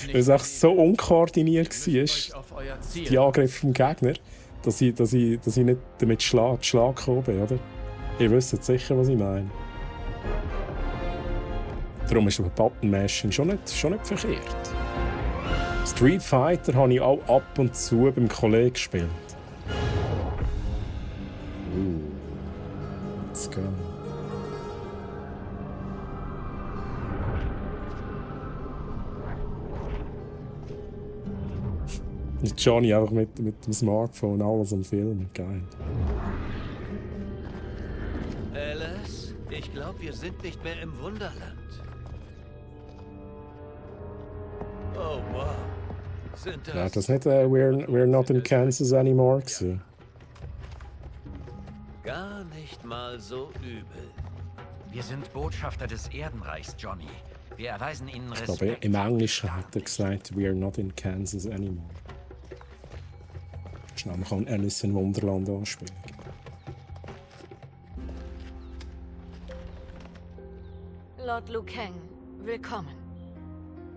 Weil es echt so unkoordiniert war, die Angriffe vom Gegner, dass ich nicht damit Schlag gekommen bin, oder? Ihr wisst sicher, was ich meine. Darum ist aber Button-Mashing schon nicht verkehrt. Street Fighter habe ich auch ab und zu beim Kollegen gespielt. Let's go. Johnny einfach mit dem Smartphone alles am Filmen. Geil. Alice, ich glaube, wir sind nicht mehr im Wunderland. Oh, wow. Sind das... Ja, das nicht we're not in Kansas anymore gewesen. Gar nicht mal so übel. Wir sind Botschafter des Erdenreichs, Johnny. Wir erweisen ihnen Ich Respekt. glaube, im Englischen hat er gesagt, we're not in Kansas anymore. Schnell, man kann Alice in Wunderland anspielen. Lord Liu Kang, willkommen.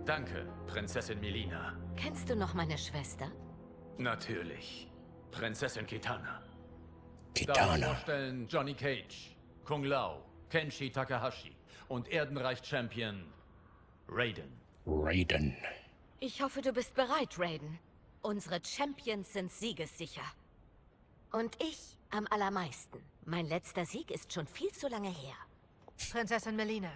Danke, Prinzessin Mileena. Kennst du noch meine Schwester? Natürlich. Prinzessin Kitana. Kitana. Darf ich vorstellen, Johnny Cage, Kung Lao, Kenshi Takahashi und Erdenreich-Champion Raiden. Ich hoffe, du bist bereit, Raiden. Unsere Champions sind siegessicher. Und ich am allermeisten. Mein letzter Sieg ist schon viel zu lange her. Prinzessin Mileena.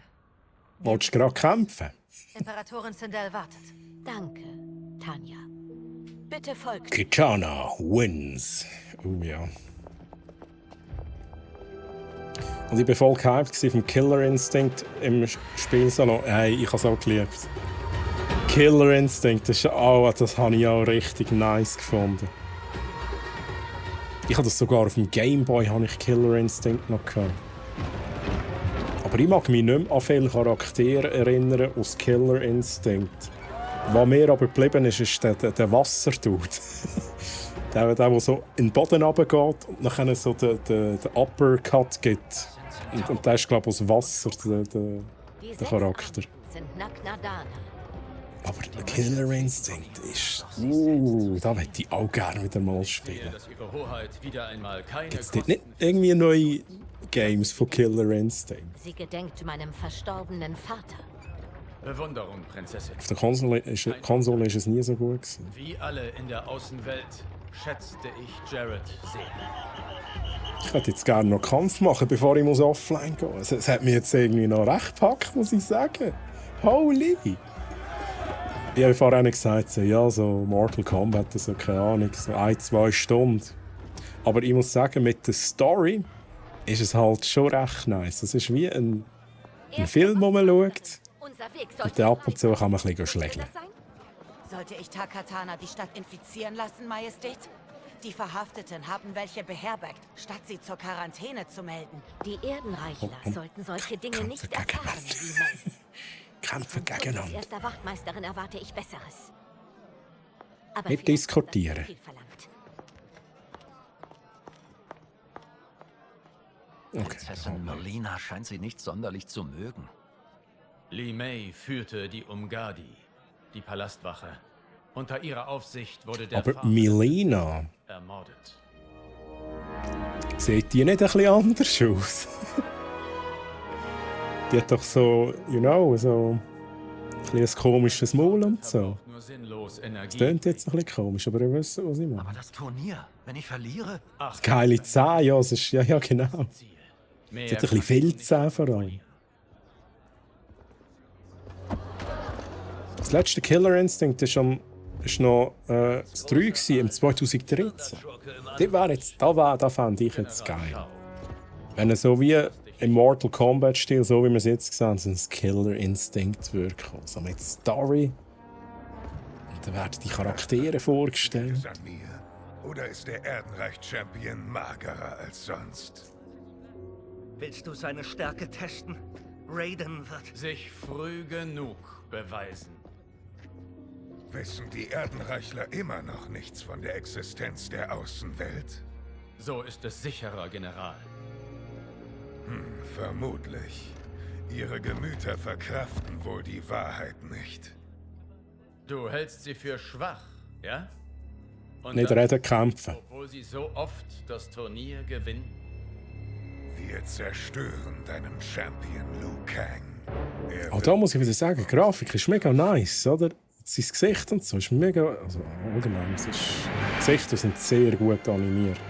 Wolltest du gerade kämpfen? Imperatorin Sindel wartet. Danke, Tanja. Bitte folgt. Kitana wins. Oh ja. Und ich war voll gehypt vom Killer Instinct im Spielsalon. Hey, ich habe es auch geliebt. Killer Instinct, das habe ich auch richtig nice gefunden. Ich habe das sogar auf dem Game Boy, habe ich Killer Instinct noch gehabt. Aber ich mag mich nicht mehr an viele Charaktere erinnern aus Killer Instinct. Was mir aber geblieben ist, ist der Wasserdude. der so in den Boden runtergeht und dann so den Uppercut gibt. Und der ist, glaube ich, aus Wasser, der Charakter. Aber der Killer Instinct ist... da möchte ich auch gerne wieder mal spielen. Gibt es nicht irgendwie neue Games von Killer Instinct? Sie gedenkt meinem verstorbenen Vater. Bewunderung, Prinzessin. Auf der Konsole ist es nie so gut gewesen. Wie alle in der Außenwelt schätzte ich Jared sehr. Ich hätte jetzt gerne noch Kampf machen, bevor ich offline gehen muss. Es hat mich jetzt irgendwie noch recht gepackt, muss ich sagen. Holy! Ich habe vorhin gesagt, so Mortal Kombat, so, keine Ahnung, so 1-2 Stunden. Aber ich muss sagen, mit der Story ist es halt schon recht nice. Es ist wie ein Film, wo man schaut. Und ab und zu kann man ein bisschen schlägeln. Sollte ich Takatana die Stadt infizieren lassen, Majestät? Die Verhafteten haben welche beherbergt, statt sie zur Quarantäne zu melden. Die Erdenreichler sollten solche Dinge nicht erfahren, wie melden. Kämpfe gegeneinander. Als erster Wachtmeisterin erwarte ich Besseres. Aber nicht diskutieren. Prinzessin Melina scheint sie nicht sonderlich zu mögen. Li Mei führte die Umgadi, die Palastwache. Unter ihrer Aufsicht wurde der Aber Melina ermordet. Sieht die nicht ein bisschen anders aus? Die hat doch so, so ein komisches Maul und so. Das klingt jetzt ein bisschen komisch, aber ihr wisst, was ich meine. Aber das Turnier, wenn ich verliere... Das geile Zähne, ja, es ist, ja genau. Sie hat ein bisschen viel Zähne vor allem. Das letzte Killer Instinct ist noch das 3 im 2013. Da fände ich jetzt geil. Wenn er so wie im Mortal Kombat-Stil, so wie wir es jetzt gesehen haben, so ein Killer Instinct würde kommen. So mit Story. Und dann werden die Charaktere vorgestellt. Liegt es an mir? Oder ist der Erdenreich-Champion magerer als sonst? Willst du seine Stärke testen? Raiden wird sich früh genug beweisen. Wissen die Erdenreichler immer noch nichts von der Existenz der Außenwelt? So ist es sicherer, General. Vermutlich. Ihre Gemüter verkraften wohl die Wahrheit nicht. Du hältst sie für schwach, ja? Und nicht reden, kämpfen. Obwohl sie so oft das Turnier gewinnen? Wir zerstören deinen Champion Liu Kang. Auch da muss ich wieder sagen, die Grafik ist mega nice, oder? Sein Gesicht und so ist mega... Also allgemein, die Gesichter sind sehr gut animiert.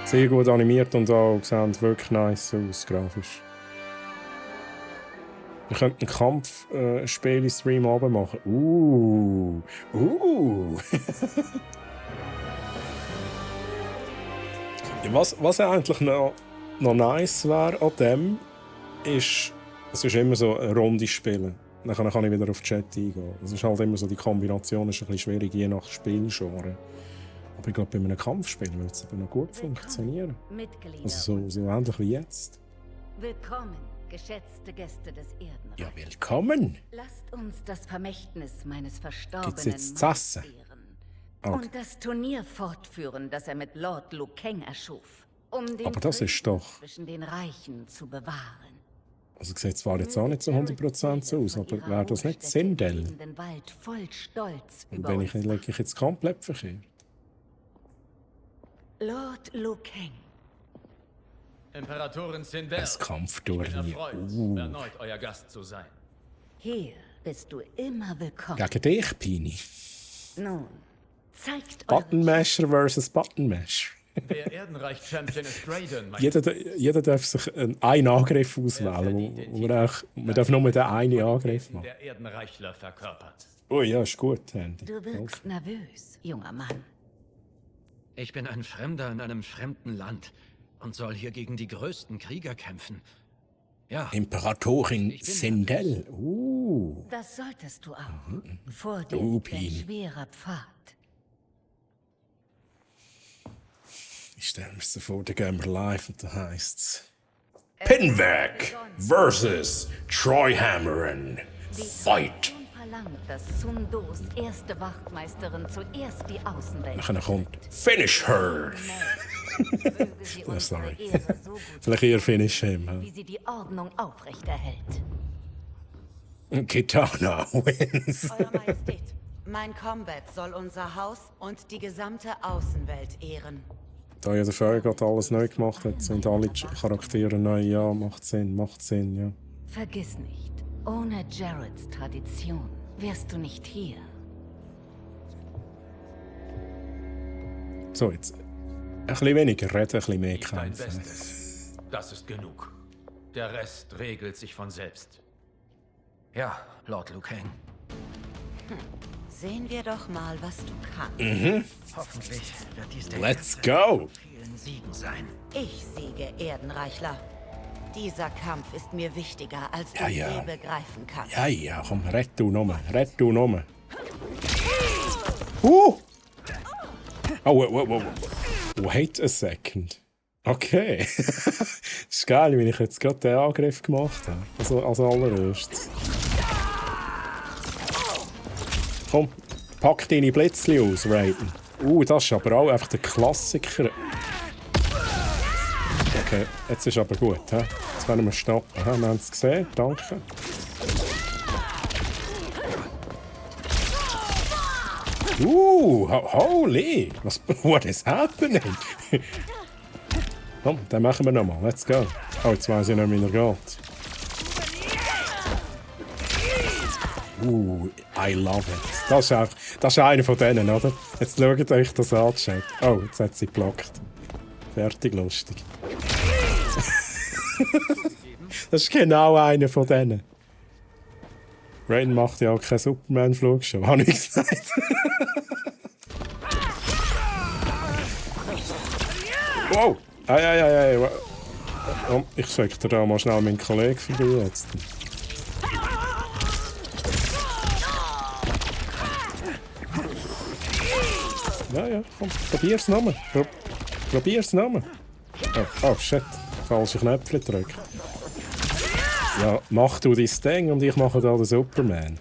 Sehr gut animiert und auch sehen wirklich nice aus, grafisch. Wir könnten einen Kampfspiel-Stream oben machen. Was eigentlich noch nice wäre an dem, ist, es ist immer so eine Runde spielen. Dann kann ich wieder auf den Chat eingehen. Es ist halt immer so, die Kombination ist ein bisschen schwierig, je nach Spielgenre. Aber ich glaube, bei einem Kampfspiel wird es aber noch gut funktionieren. Also so ähnlich wie jetzt. Willkommen, geschätzte Gäste des Erdenreichs. Ja, willkommen! Lasst uns das Vermächtnis meines verstorbenen Gibt's jetzt zu essen? Okay. Und das Turnier fortführen, das er mit Lord Liu Kang erschuf, um den aber das ist doch... zwischen den Reichen zu bewahren. Also sieht zwar jetzt auch nicht so 100% so aus, aber wäre das nicht Sindel? Und wenn lege ich jetzt komplett verkehrt. Lord Liu Kang. Imperatorin Sindel. Das Kampfturnier. Ich bin erfreut, erneut euer Gast zu sein. Hier bist du immer willkommen. Gegen dich, Pini. Nun, zeigt Buttonmasher versus Buttonmasher. Der Erdenreich-Champion ist Raiden. Jeder darf sich einen Angriff auswählen. Man darf nur den einen Angriff machen. Der Erdenreichler verkörpert. Oh ja, ist gut, Andy. Du wirkst nervös, junger Mann. Ich bin ein Fremder in einem fremden Land und soll hier gegen die größten Krieger kämpfen. Ja. Imperatorin Sindel. Das solltest du auch. Vor dir liegt ein schwerer Pfad. Ich stelle mir so vor, da gehen wir live und da heisst's Pinback versus Troy Hammerin. Fight! Verlangt, dass Sundos erste Wachtmeisterin zuerst die Außenwelt. Nachher kommt Finish her! Sorry. Vielleicht eher Finish him. Wie sie die Ordnung aufrechterhält. Kitana wins. Eure Majestät, mein Combat soll unser Haus und die gesamte Außenwelt ehren. Da ja der Feuer gerade alles neu gemacht hat, sind alle Charaktere neu. Ja, macht Sinn, ja. Vergiss nicht, ohne Jareds Tradition wärst du nicht hier. So, jetzt ein bisschen weniger reden, ein bisschen mehr Dein kämpfen. Bestes. Das ist genug. Der Rest regelt sich von selbst. Ja, Lord Liu Kang. Sehen wir doch mal, was du kannst. Mhm. Hoffentlich wird dies der Let's erste go! vielen Siegen sein. Ich siege, Erdenreichler. Dieser Kampf ist mir wichtiger, als du Ja. je begreifen kannst. Ja, komm, red du nochmal. Oh, wait a second. Okay. Ist geil, wenn ich jetzt gerade den Angriff gemacht habe. Also als allererstes. Komm, pack deine Blitzli aus, Raiden. Das ist aber auch einfach der Klassiker. Okay, jetzt ist aber gut. He? Jetzt können wir stoppen. He? Wir haben es gesehen. Danke. Holy! What is happening? Komm, den machen wir nochmal. Let's go. Oh, jetzt weiss ich nicht, wie er geht. I love it. Das ist einer von denen, oder? Jetzt schaut euch das an, Chat. Oh, jetzt hat sie geblockt. Fertig, lustig. Das ist genau einer von denen. Raiden macht ja auch keinen Superman-Flug schon, habe ich gesagt. Wow! Ei. Oh, ich schicke dir da mal schnell meinen Kollegen vorbei jetzt. Ja, komm, probier's nochmal. Probier's nochmal. Oh, shit. Falsche Knöpfe drücken. Ja, mach du dein Ding und ich mache da den Superman.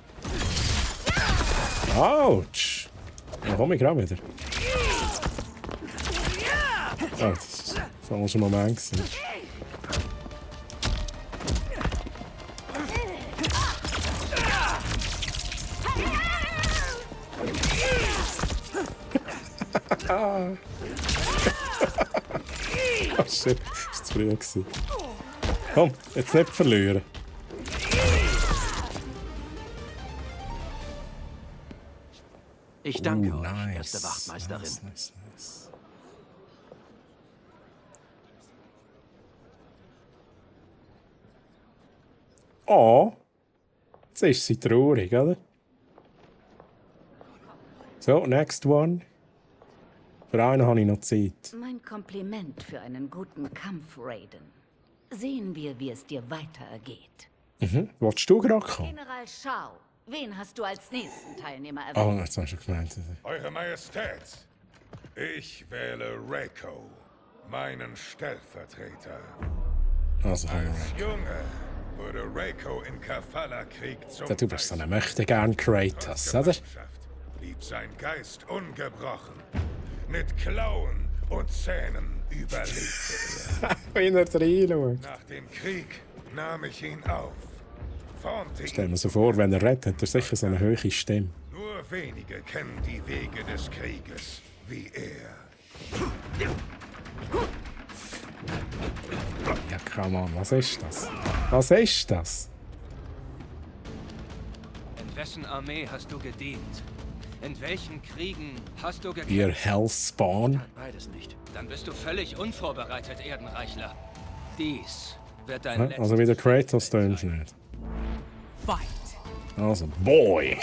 Autsch! Da komme ich gerade wieder. Oh, das war ein falscher Moment. Oh shit, das war zu früh gewesen. Komm, jetzt nicht verlieren. Ich danke euch, nice. erste Wachtmeisterin. Nice. Oh, jetzt ist sie traurig, oder? So, next one. Für einen habe ich noch Zeit. Mein Kompliment für einen guten Kampf, Raiden. Sehen wir, wie es dir weiter ergeht. Wolltest du gerade kommen? General Shao, wen hast du als nächsten Teilnehmer Oh, erwähnt? jetzt hast du gemeint. Eure Majestät, ich wähle Reiko, meinen Stellvertreter. Also, Als Junge wurde Reiko im Kafala-Krieg zum du bist so ein Möchtegern Kratos, oder? blieb sein Geist ungebrochen. Mit Klauen und Zähnen überlebte er. Wenn er reinschaut. Nach dem Krieg nahm ich ihn auf, formte Stell ihn. mir so vor, wenn er redet, hat er sicher so eine hohe Stimme. Nur wenige kennen die Wege des Krieges, wie er. Ja, come on, was ist das? Was ist das? In wessen Armee hast du gedient? In welchen Kriegen hast du gekämpft? Ihr Hellspawn? Beides nicht. Dann bist du völlig unvorbereitet, Erdenreichler. Dies wird dein letztes... Also wieder Kratos tönst nicht. Fight. Also, Boy!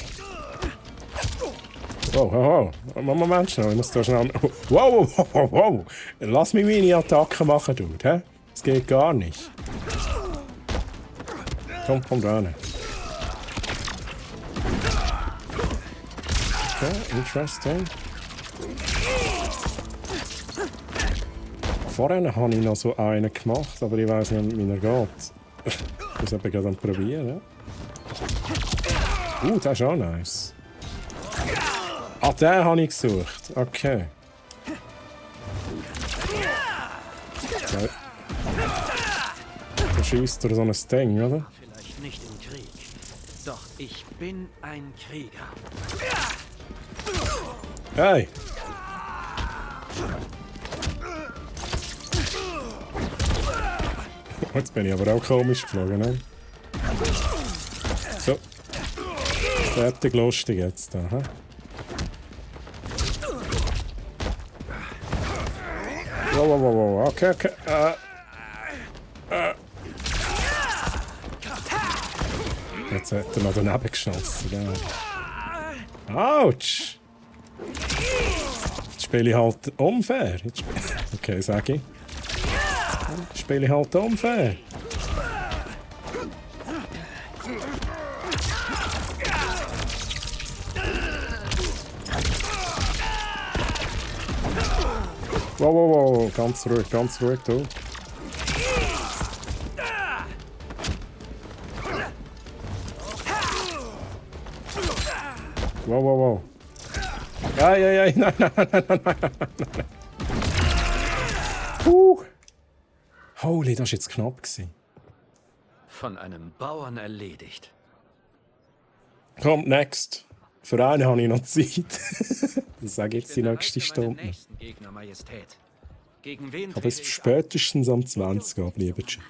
Oh. Moment schnell, ich muss da schnell... Wow! Lass mich meine Attacke machen, Dude, hä? Das geht gar nicht. Komm rein. Okay, interesting. Vorhin habe ich noch so einen gemacht, aber ich weiß nicht, wie er geht. Ich muss eben gerade probieren. Das ist auch nice. Ah, den habe ich gesucht. Okay. Da schießt er so ein Ding, oder? Vielleicht nicht im Krieg, doch ich bin ein Krieger. Hey! Jetzt bin ich aber auch komisch geflogen, ne? So. Fertig lustig jetzt da, hä? Wow. Okay. Jetzt hat er noch daneben geschossen, gell? Autsch! Jetzt spiele ich halt unfair. Okay, sag ich. Jetzt spiele ich halt unfair. Wow. Ganz ruhig, du. Wow. Ja, nein. Holy, das war jetzt knapp. Von einem Bauern erledigt. Kommt next. Für einen habe ich noch Zeit. Das sage ich jetzt die nächste Stunde. Gegner, Majestät. Gegen wen Aber es spätestens am 20 ab, lieber Chat.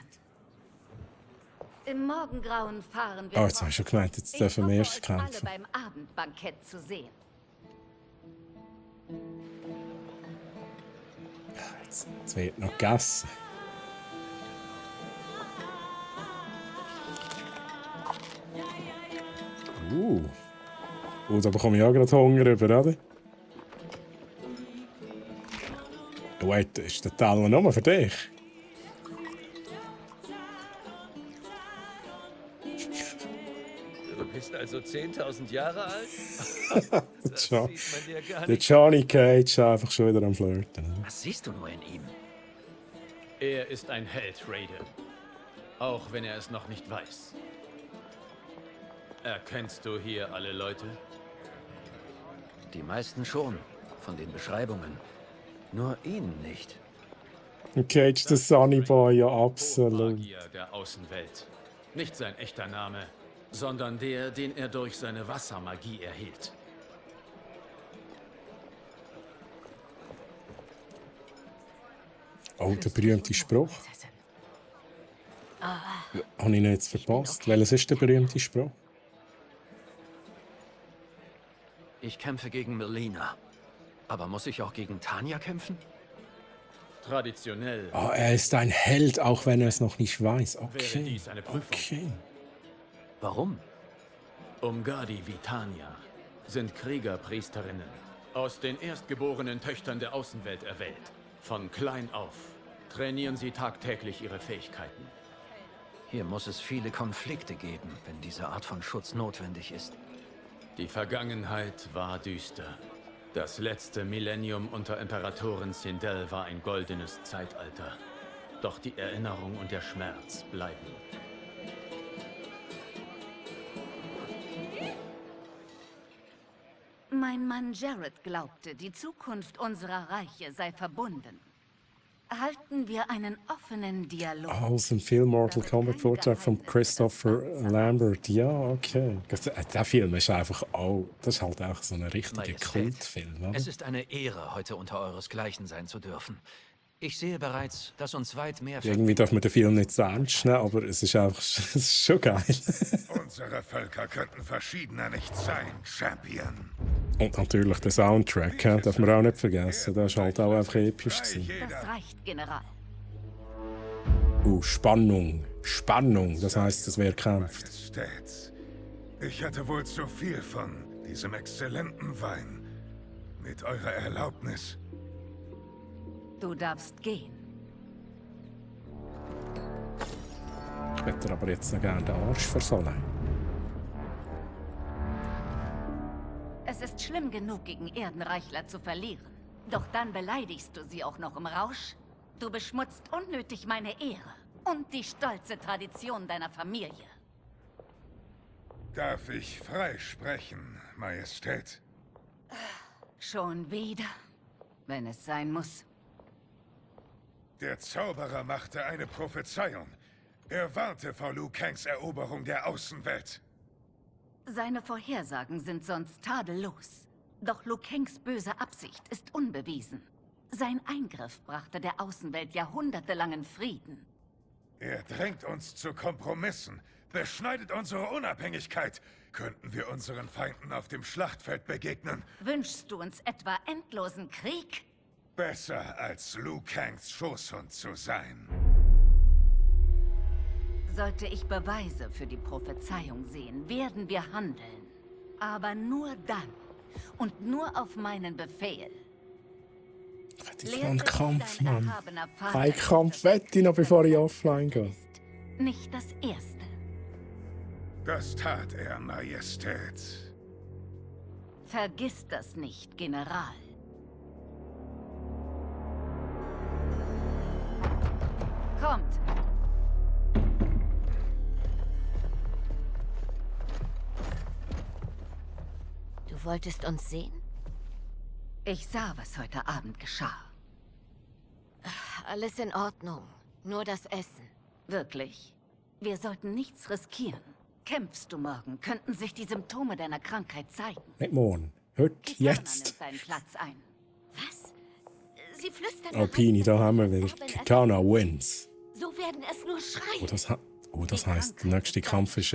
Im Morgengrauen fahren wir. Oh, jetzt habe ich schon gemeint, jetzt dürfen wir erst kämpfen. Alle beim Abendbankett zu sehen. Jetzt wird noch gegessen. Da bekomme ich auch gerade Hunger über, oder? Wait, ist der Teller nur für dich? Du bist also 10.000 Jahre alt? Der Johnny Cage ist einfach schon wieder am Flirten. Was siehst du nur in ihm? Er ist ein Held, Raiden. Auch wenn er es noch nicht weiß. Erkennst du hier alle Leute? Die meisten schon, von den Beschreibungen. Nur ihn nicht. Cage, der Sunny Boy, ja absolut. Magier der Außenwelt. Nicht sein echter Name, sondern der, den er durch seine Wassermagie erhielt. Oh, der berühmte Spruch. Habe ich ihn jetzt verpasst? Welches ist der berühmte Spruch? Ich kämpfe gegen Melina. Aber muss ich auch gegen Tanya kämpfen? Traditionell. Oh, er ist ein Held, auch wenn er es noch nicht weiß. Wäre Okay. dies eine Prüfung. Okay. Warum? Umgadi wie Tanya sind Kriegerpriesterinnen, aus den erstgeborenen Töchtern der Außenwelt erwählt. Von klein auf trainieren sie tagtäglich ihre Fähigkeiten. Hier muss es viele Konflikte geben, wenn diese Art von Schutz notwendig ist. Die Vergangenheit war düster. Das letzte Millennium unter Imperatorin Sindel war ein goldenes Zeitalter. Doch die Erinnerung und der Schmerz bleiben. Mein Mann Jared glaubte, die Zukunft unserer Reiche sei verbunden. Halten wir einen offenen Dialog. Aus dem Film Mortal Kombat Vortrag von Christopher Lambert. Ja, okay. Der Film ist einfach auch, das ist halt auch so ein richtiger Majestät, Kultfilm. Oder? Es ist eine Ehre, heute unter euresgleichen sein zu dürfen. Ich sehe bereits, dass uns weit mehr... Irgendwie darf man den Film nicht so ernst nehmen, aber es ist einfach es ist schon geil. Unsere Völker könnten verschiedener nicht sein, Champion. Und natürlich der Soundtrack, darf man auch nicht vergessen. Der ist halt auch einfach episch gewesen. Das reicht, General. Spannung. Spannung, das heisst, es wer kämpft. Majestät, ich hatte wohl zu viel von diesem exzellenten Wein. Mit eurer Erlaubnis. Du darfst gehen. hätte aber jetzt noch gerne den Arsch versohlen. Es ist schlimm genug, gegen Erdenreichler zu verlieren. Doch dann beleidigst du sie auch noch im Rausch. Du beschmutzt unnötig meine Ehre und die stolze Tradition deiner Familie. Darf ich frei sprechen, Majestät? Schon wieder? Wenn es sein muss. Der Zauberer machte eine Prophezeiung. Er warnte vor Liu Kangs Eroberung der Außenwelt. Seine Vorhersagen sind sonst tadellos. Doch Liu Kangs böse Absicht ist unbewiesen. Sein Eingriff brachte der Außenwelt jahrhundertelangen Frieden. Er drängt uns zu Kompromissen, beschneidet unsere Unabhängigkeit. Könnten wir unseren Feinden auf dem Schlachtfeld begegnen? Wünschst du uns etwa endlosen Krieg? Besser als Liu Kangs Schoßhund zu sein. Sollte ich Beweise für die Prophezeiung sehen, werden wir handeln. Aber nur dann. Und nur auf meinen Befehl. Ich will einen Kampf, Mann. Ein Kampf wette ich noch, bevor ich offline gehe. Nicht das erste. Das tat er, Majestät. Vergiss das nicht, General. Kommt. Du wolltest uns sehen? Ich sah, was heute Abend geschah. Alles in Ordnung. Nur das Essen. Wirklich? Wir sollten nichts riskieren. Kämpfst du morgen, könnten sich die Symptome deiner Krankheit zeigen. Nicht morgen. Heute, jetzt. Nimmt deinen Platz ein. Was? Sie flüstern. Oh, Pini, da haben wir wieder. Kitana wins. So werden es nur schreien. Das heisst, der nächste Kampf ist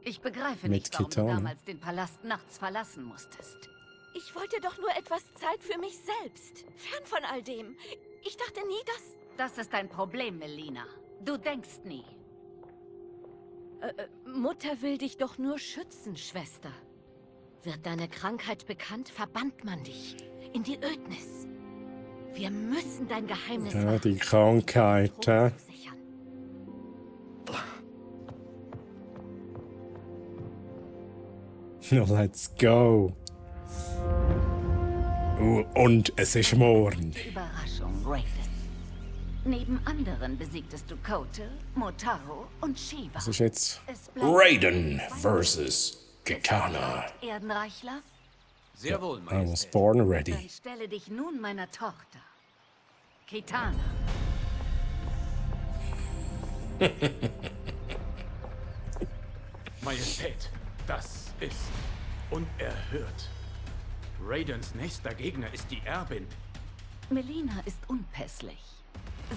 Ich begreife mit nicht, warum Kitana. du damals den Palast nachts verlassen musstest. Ich wollte doch nur etwas Zeit für mich selbst. Fern von all dem. Ich dachte nie, dass... Das ist dein Problem, Melina. Du denkst nie. Mutter will dich doch nur schützen, Schwester. Wird deine Krankheit bekannt, verbannt man dich in die Ödnis. Wir müssen dein Geheimnis Ja, die Krankheit, hä? Let's go. Und es ist morgen. Überraschung, Raiden. Neben anderen besiegtest du Kotal, Motaro und Shiva. Das ist jetzt Raiden versus Kitana. Erdenreichler? Sehr wohl, I was born ready. Dann stelle dich nun meiner Tochter. Kitana. Majestät, das ist unerhört. Raidens nächster Gegner ist die Erbin. Melina ist unpässlich.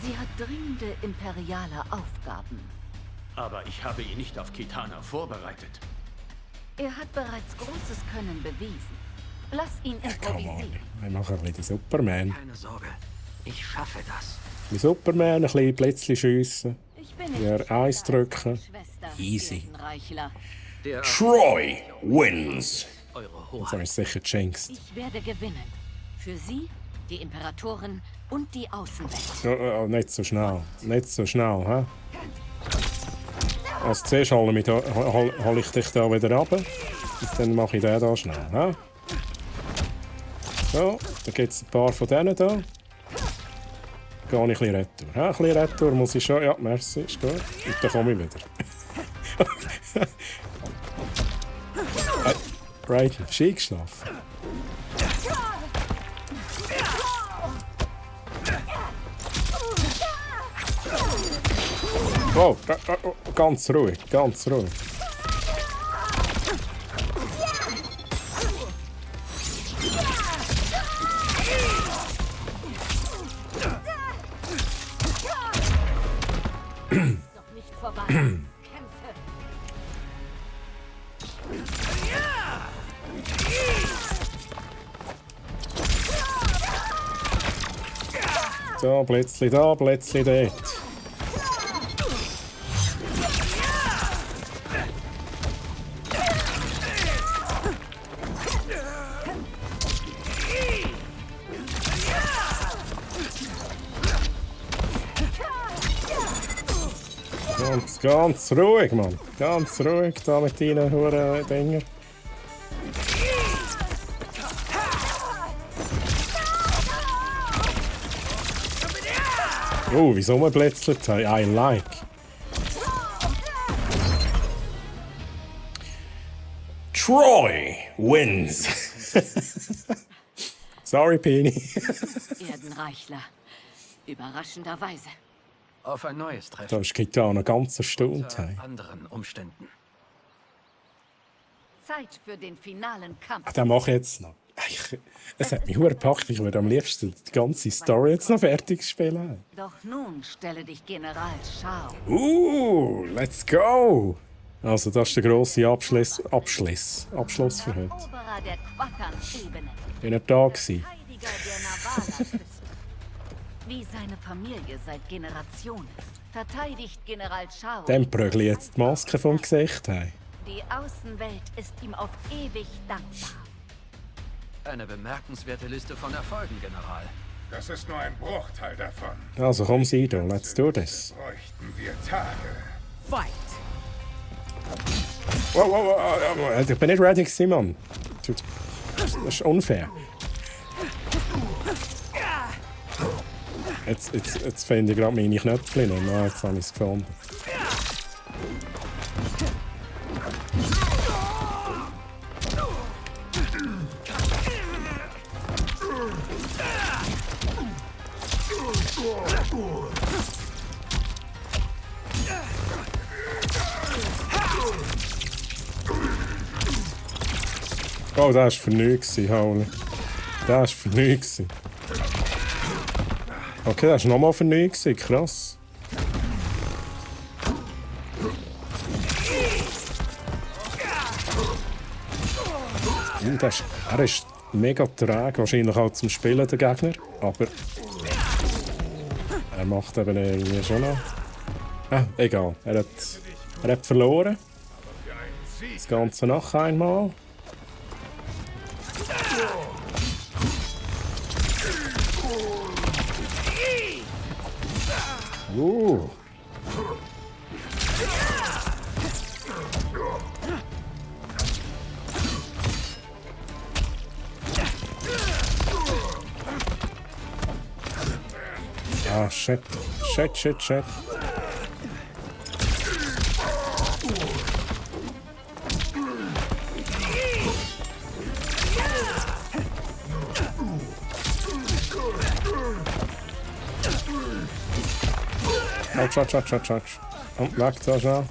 Sie hat dringende imperiale Aufgaben. Aber ich habe ihn nicht auf Kitana vorbereitet. Er hat bereits großes Können bewiesen. Lass ihn improvisieren. Wir machen wieder Superman. Keine Sorge, ich schaffe das. Wie Superman, ein bisschen Plätzchen schiessen. Ja, Eis drücken. Easy. Troy wins. Jetzt habe ich sicher jinxed. Ich werde gewinnen. Für Sie, die Imperatorin und die Außenwelt. Oh, nicht so schnell. Nicht so schnell, hä? Als zuerst hol ich dich da wieder runter. Und dann mache ich den da schnell, hä? So, dann gibt es ein paar von denen da. Gehe ich ein bisschen retour. Ein bisschen retour muss ich schon. Ja, merci, ist gut. Und dann komme ich wieder. Right, schick geschlafen. Oh, ganz ruhig, ganz ruhig. Doch nicht vorbei. Kämpfe. Da, Plätzchen dort. Ganz ruhig, Mann. Ganz ruhig da mit deinen Huren-Dinger. Oh, wieso wir blitzelt haben? I like. Troy wins. Sorry, Penny. Erdenreichler. Überraschenderweise. Auf ein neues Treffen. Da ist Kitana ganz erstaunt. Unter anderen Umständen. Zeit für den finalen Kampf. Den mache ich jetzt noch. Es hat mich verdammt gepackt. Ich würde am liebsten die ganze Story jetzt noch fertig spielen. Doch nun stelle dich General Shao. Let's go! Also, das ist der grosse Abschluss für heute. Eroberer der Quatan-Ebene. Bin er da gewesen? Verteidiger der Navala-Küste. Wie seine Familie seit Generationen. Verteidigt General Shao. Dem prügle ich jetzt die Maske vom Gesicht. Hey. Die Außenwelt ist ihm auf ewig dankbar. Eine bemerkenswerte Liste von Erfolgen, General. Das ist nur ein Bruchteil davon. Also komm, Sido, let's do this. Bräuchten wir Tage. Fight! Wow. Ich bin nicht ready gewesen, Mann. Das ist unfair. Jetzt finde ich gerade meine Knöpfchen nicht mehr. Jetzt habe ich es gefunden. Oh, das war für nichts, Holy. Das war für nichts. Okay, das war nochmal für nichts, krass. Er ist mega träge, wahrscheinlich auch zum Spielen, der Gegner. Aber er macht eben irgendwie schon noch. Egal, er hat verloren. Das Ganze noch einmal. Ah, shit. Autsch. Und weg da schon.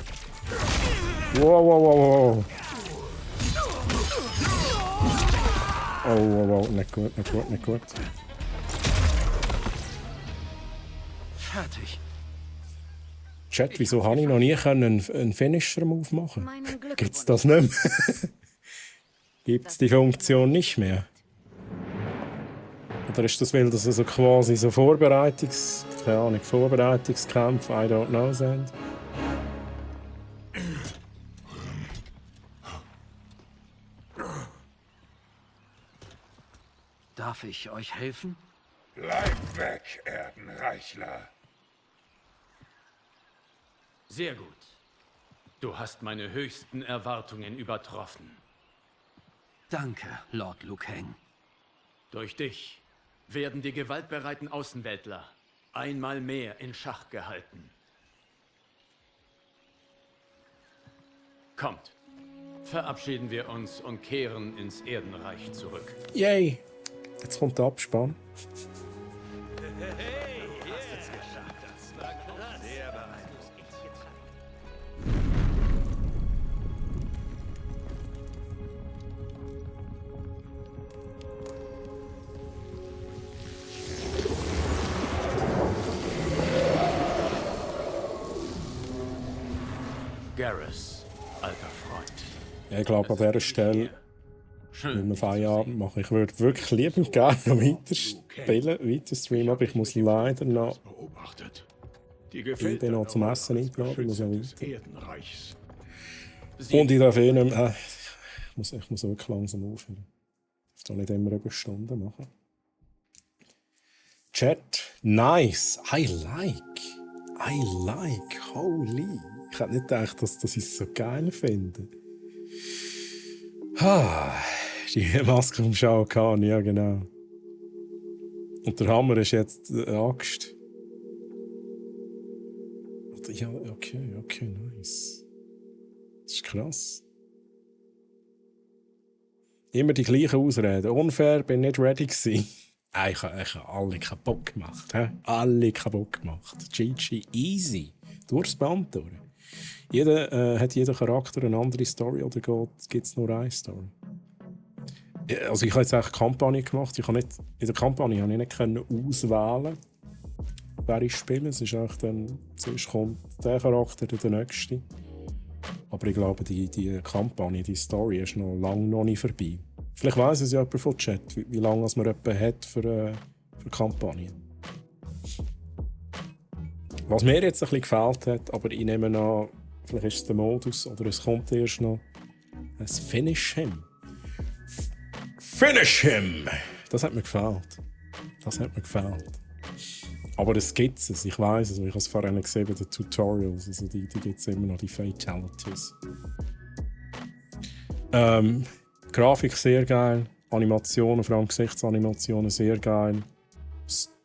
Wow. Oh, nicht gut. Fertig. Chat, wieso habe ich noch nie einen Finisher-Move machen? Gibt's das nicht mehr? Gibt's die Funktion nicht mehr? Oder ist das, weil das also quasi so Vorbereitungskämpfe, I don't know, sind? Darf ich euch helfen? Bleib weg, Erdenreichler. Sehr gut. Du hast meine höchsten Erwartungen übertroffen. Danke, Lord Liu Kang. Durch dich werden die gewaltbereiten Außenweltler einmal mehr in Schach gehalten. Kommt, verabschieden wir uns und kehren ins Erdenreich zurück. Yay! Jetzt kommt der Abspann. Garrus, alter Freund. Ja, ich glaube, an dieser Stelle, wenn wir Feierabend machen, ich würde wirklich liebend gerne noch weiter spielen, weiter streamen, aber ich muss leider noch. Ich bin noch zum Essen eingeladen, ich muss ja weiter. Und ich darf eh nicht mehr, ich muss wirklich langsam aufhören. Ich darf nicht immer über Stunden machen. Chat, nice, I like, holy. Ich hätte nicht gedacht, dass ich es so geil finde. Die Maske vom Shao Kahn, ja genau. Und der Hammer ist jetzt die Axt. Ja, okay, nice. Das ist krass. Immer die gleichen Ausreden. Unfair, bin nicht ready gewesen. Ich habe alle kaputt gemacht. He? Alle kaputt gemacht. GG, easy. Durchs Band durch. Hat jeder Charakter eine andere Story oder gibt es nur eine Story? Also ich habe jetzt eigentlich eine Kampagne gemacht. In der Kampagne konnte ich nicht auswählen, wer ich spiele. Es ist eigentlich dann, zuerst kommt der Charakter, dann der nächste. Aber ich glaube, die Kampagne, die Story ist noch lange noch nicht vorbei. Vielleicht weiss es ja jemand von Chat, wie lange man jemanden hat für Kampagnen. Was mir jetzt ein bisschen gefällt hat, aber ich nehme an, vielleicht ist es der Modus oder es kommt erst noch, ein Finish Him. Finish Him! Das hat mir gefällt. Aber es gibt es, ich weiss es, ich habe es vorhin gesehen bei den Tutorials, also die gibt es immer noch, die Fatalities. Grafik sehr geil, Animationen, vor allem Gesichtsanimationen sehr geil.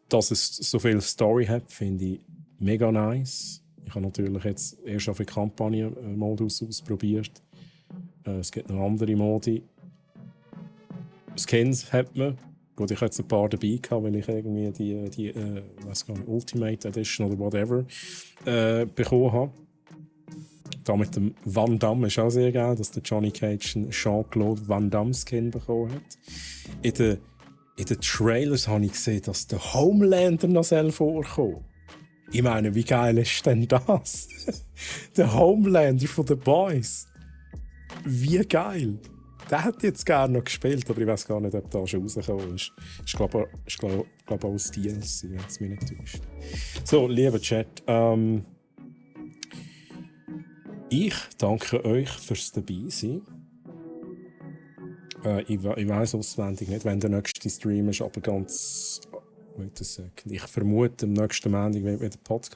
Dass es so viel Story hat, finde ich mega nice. Ich habe natürlich jetzt erst auf den Kampagnenmodus ausprobiert. Es gibt noch andere Modi. Skins hat man. Gut, ich hatte jetzt ein paar dabei gehabt, weil ich irgendwie die weiß gar nicht, Ultimate Edition oder whatever bekommen habe. Da mit dem Van Damme ist auch sehr geil, dass der Johnny Cage einen Jean-Claude Van Damme Skin bekommen hat. In den Trailers habe ich gesehen, dass der Homelander noch vorkommt. Ich meine, wie geil ist denn das? Der Homelander von The Boys. Wie geil! Der hätte jetzt gerne noch gespielt, aber ich weiß gar nicht, ob da schon rausgekommen ist. Ich glaube auch als DLC, wenn es mich nicht täuscht. So, lieber Chat, ich danke euch fürs Dabeisein. Ich weiss auswendig nicht, wenn der nächste Stream ist, aber ganz... Wait a second. Ich vermute, am nächsten Montag wird wieder Podcast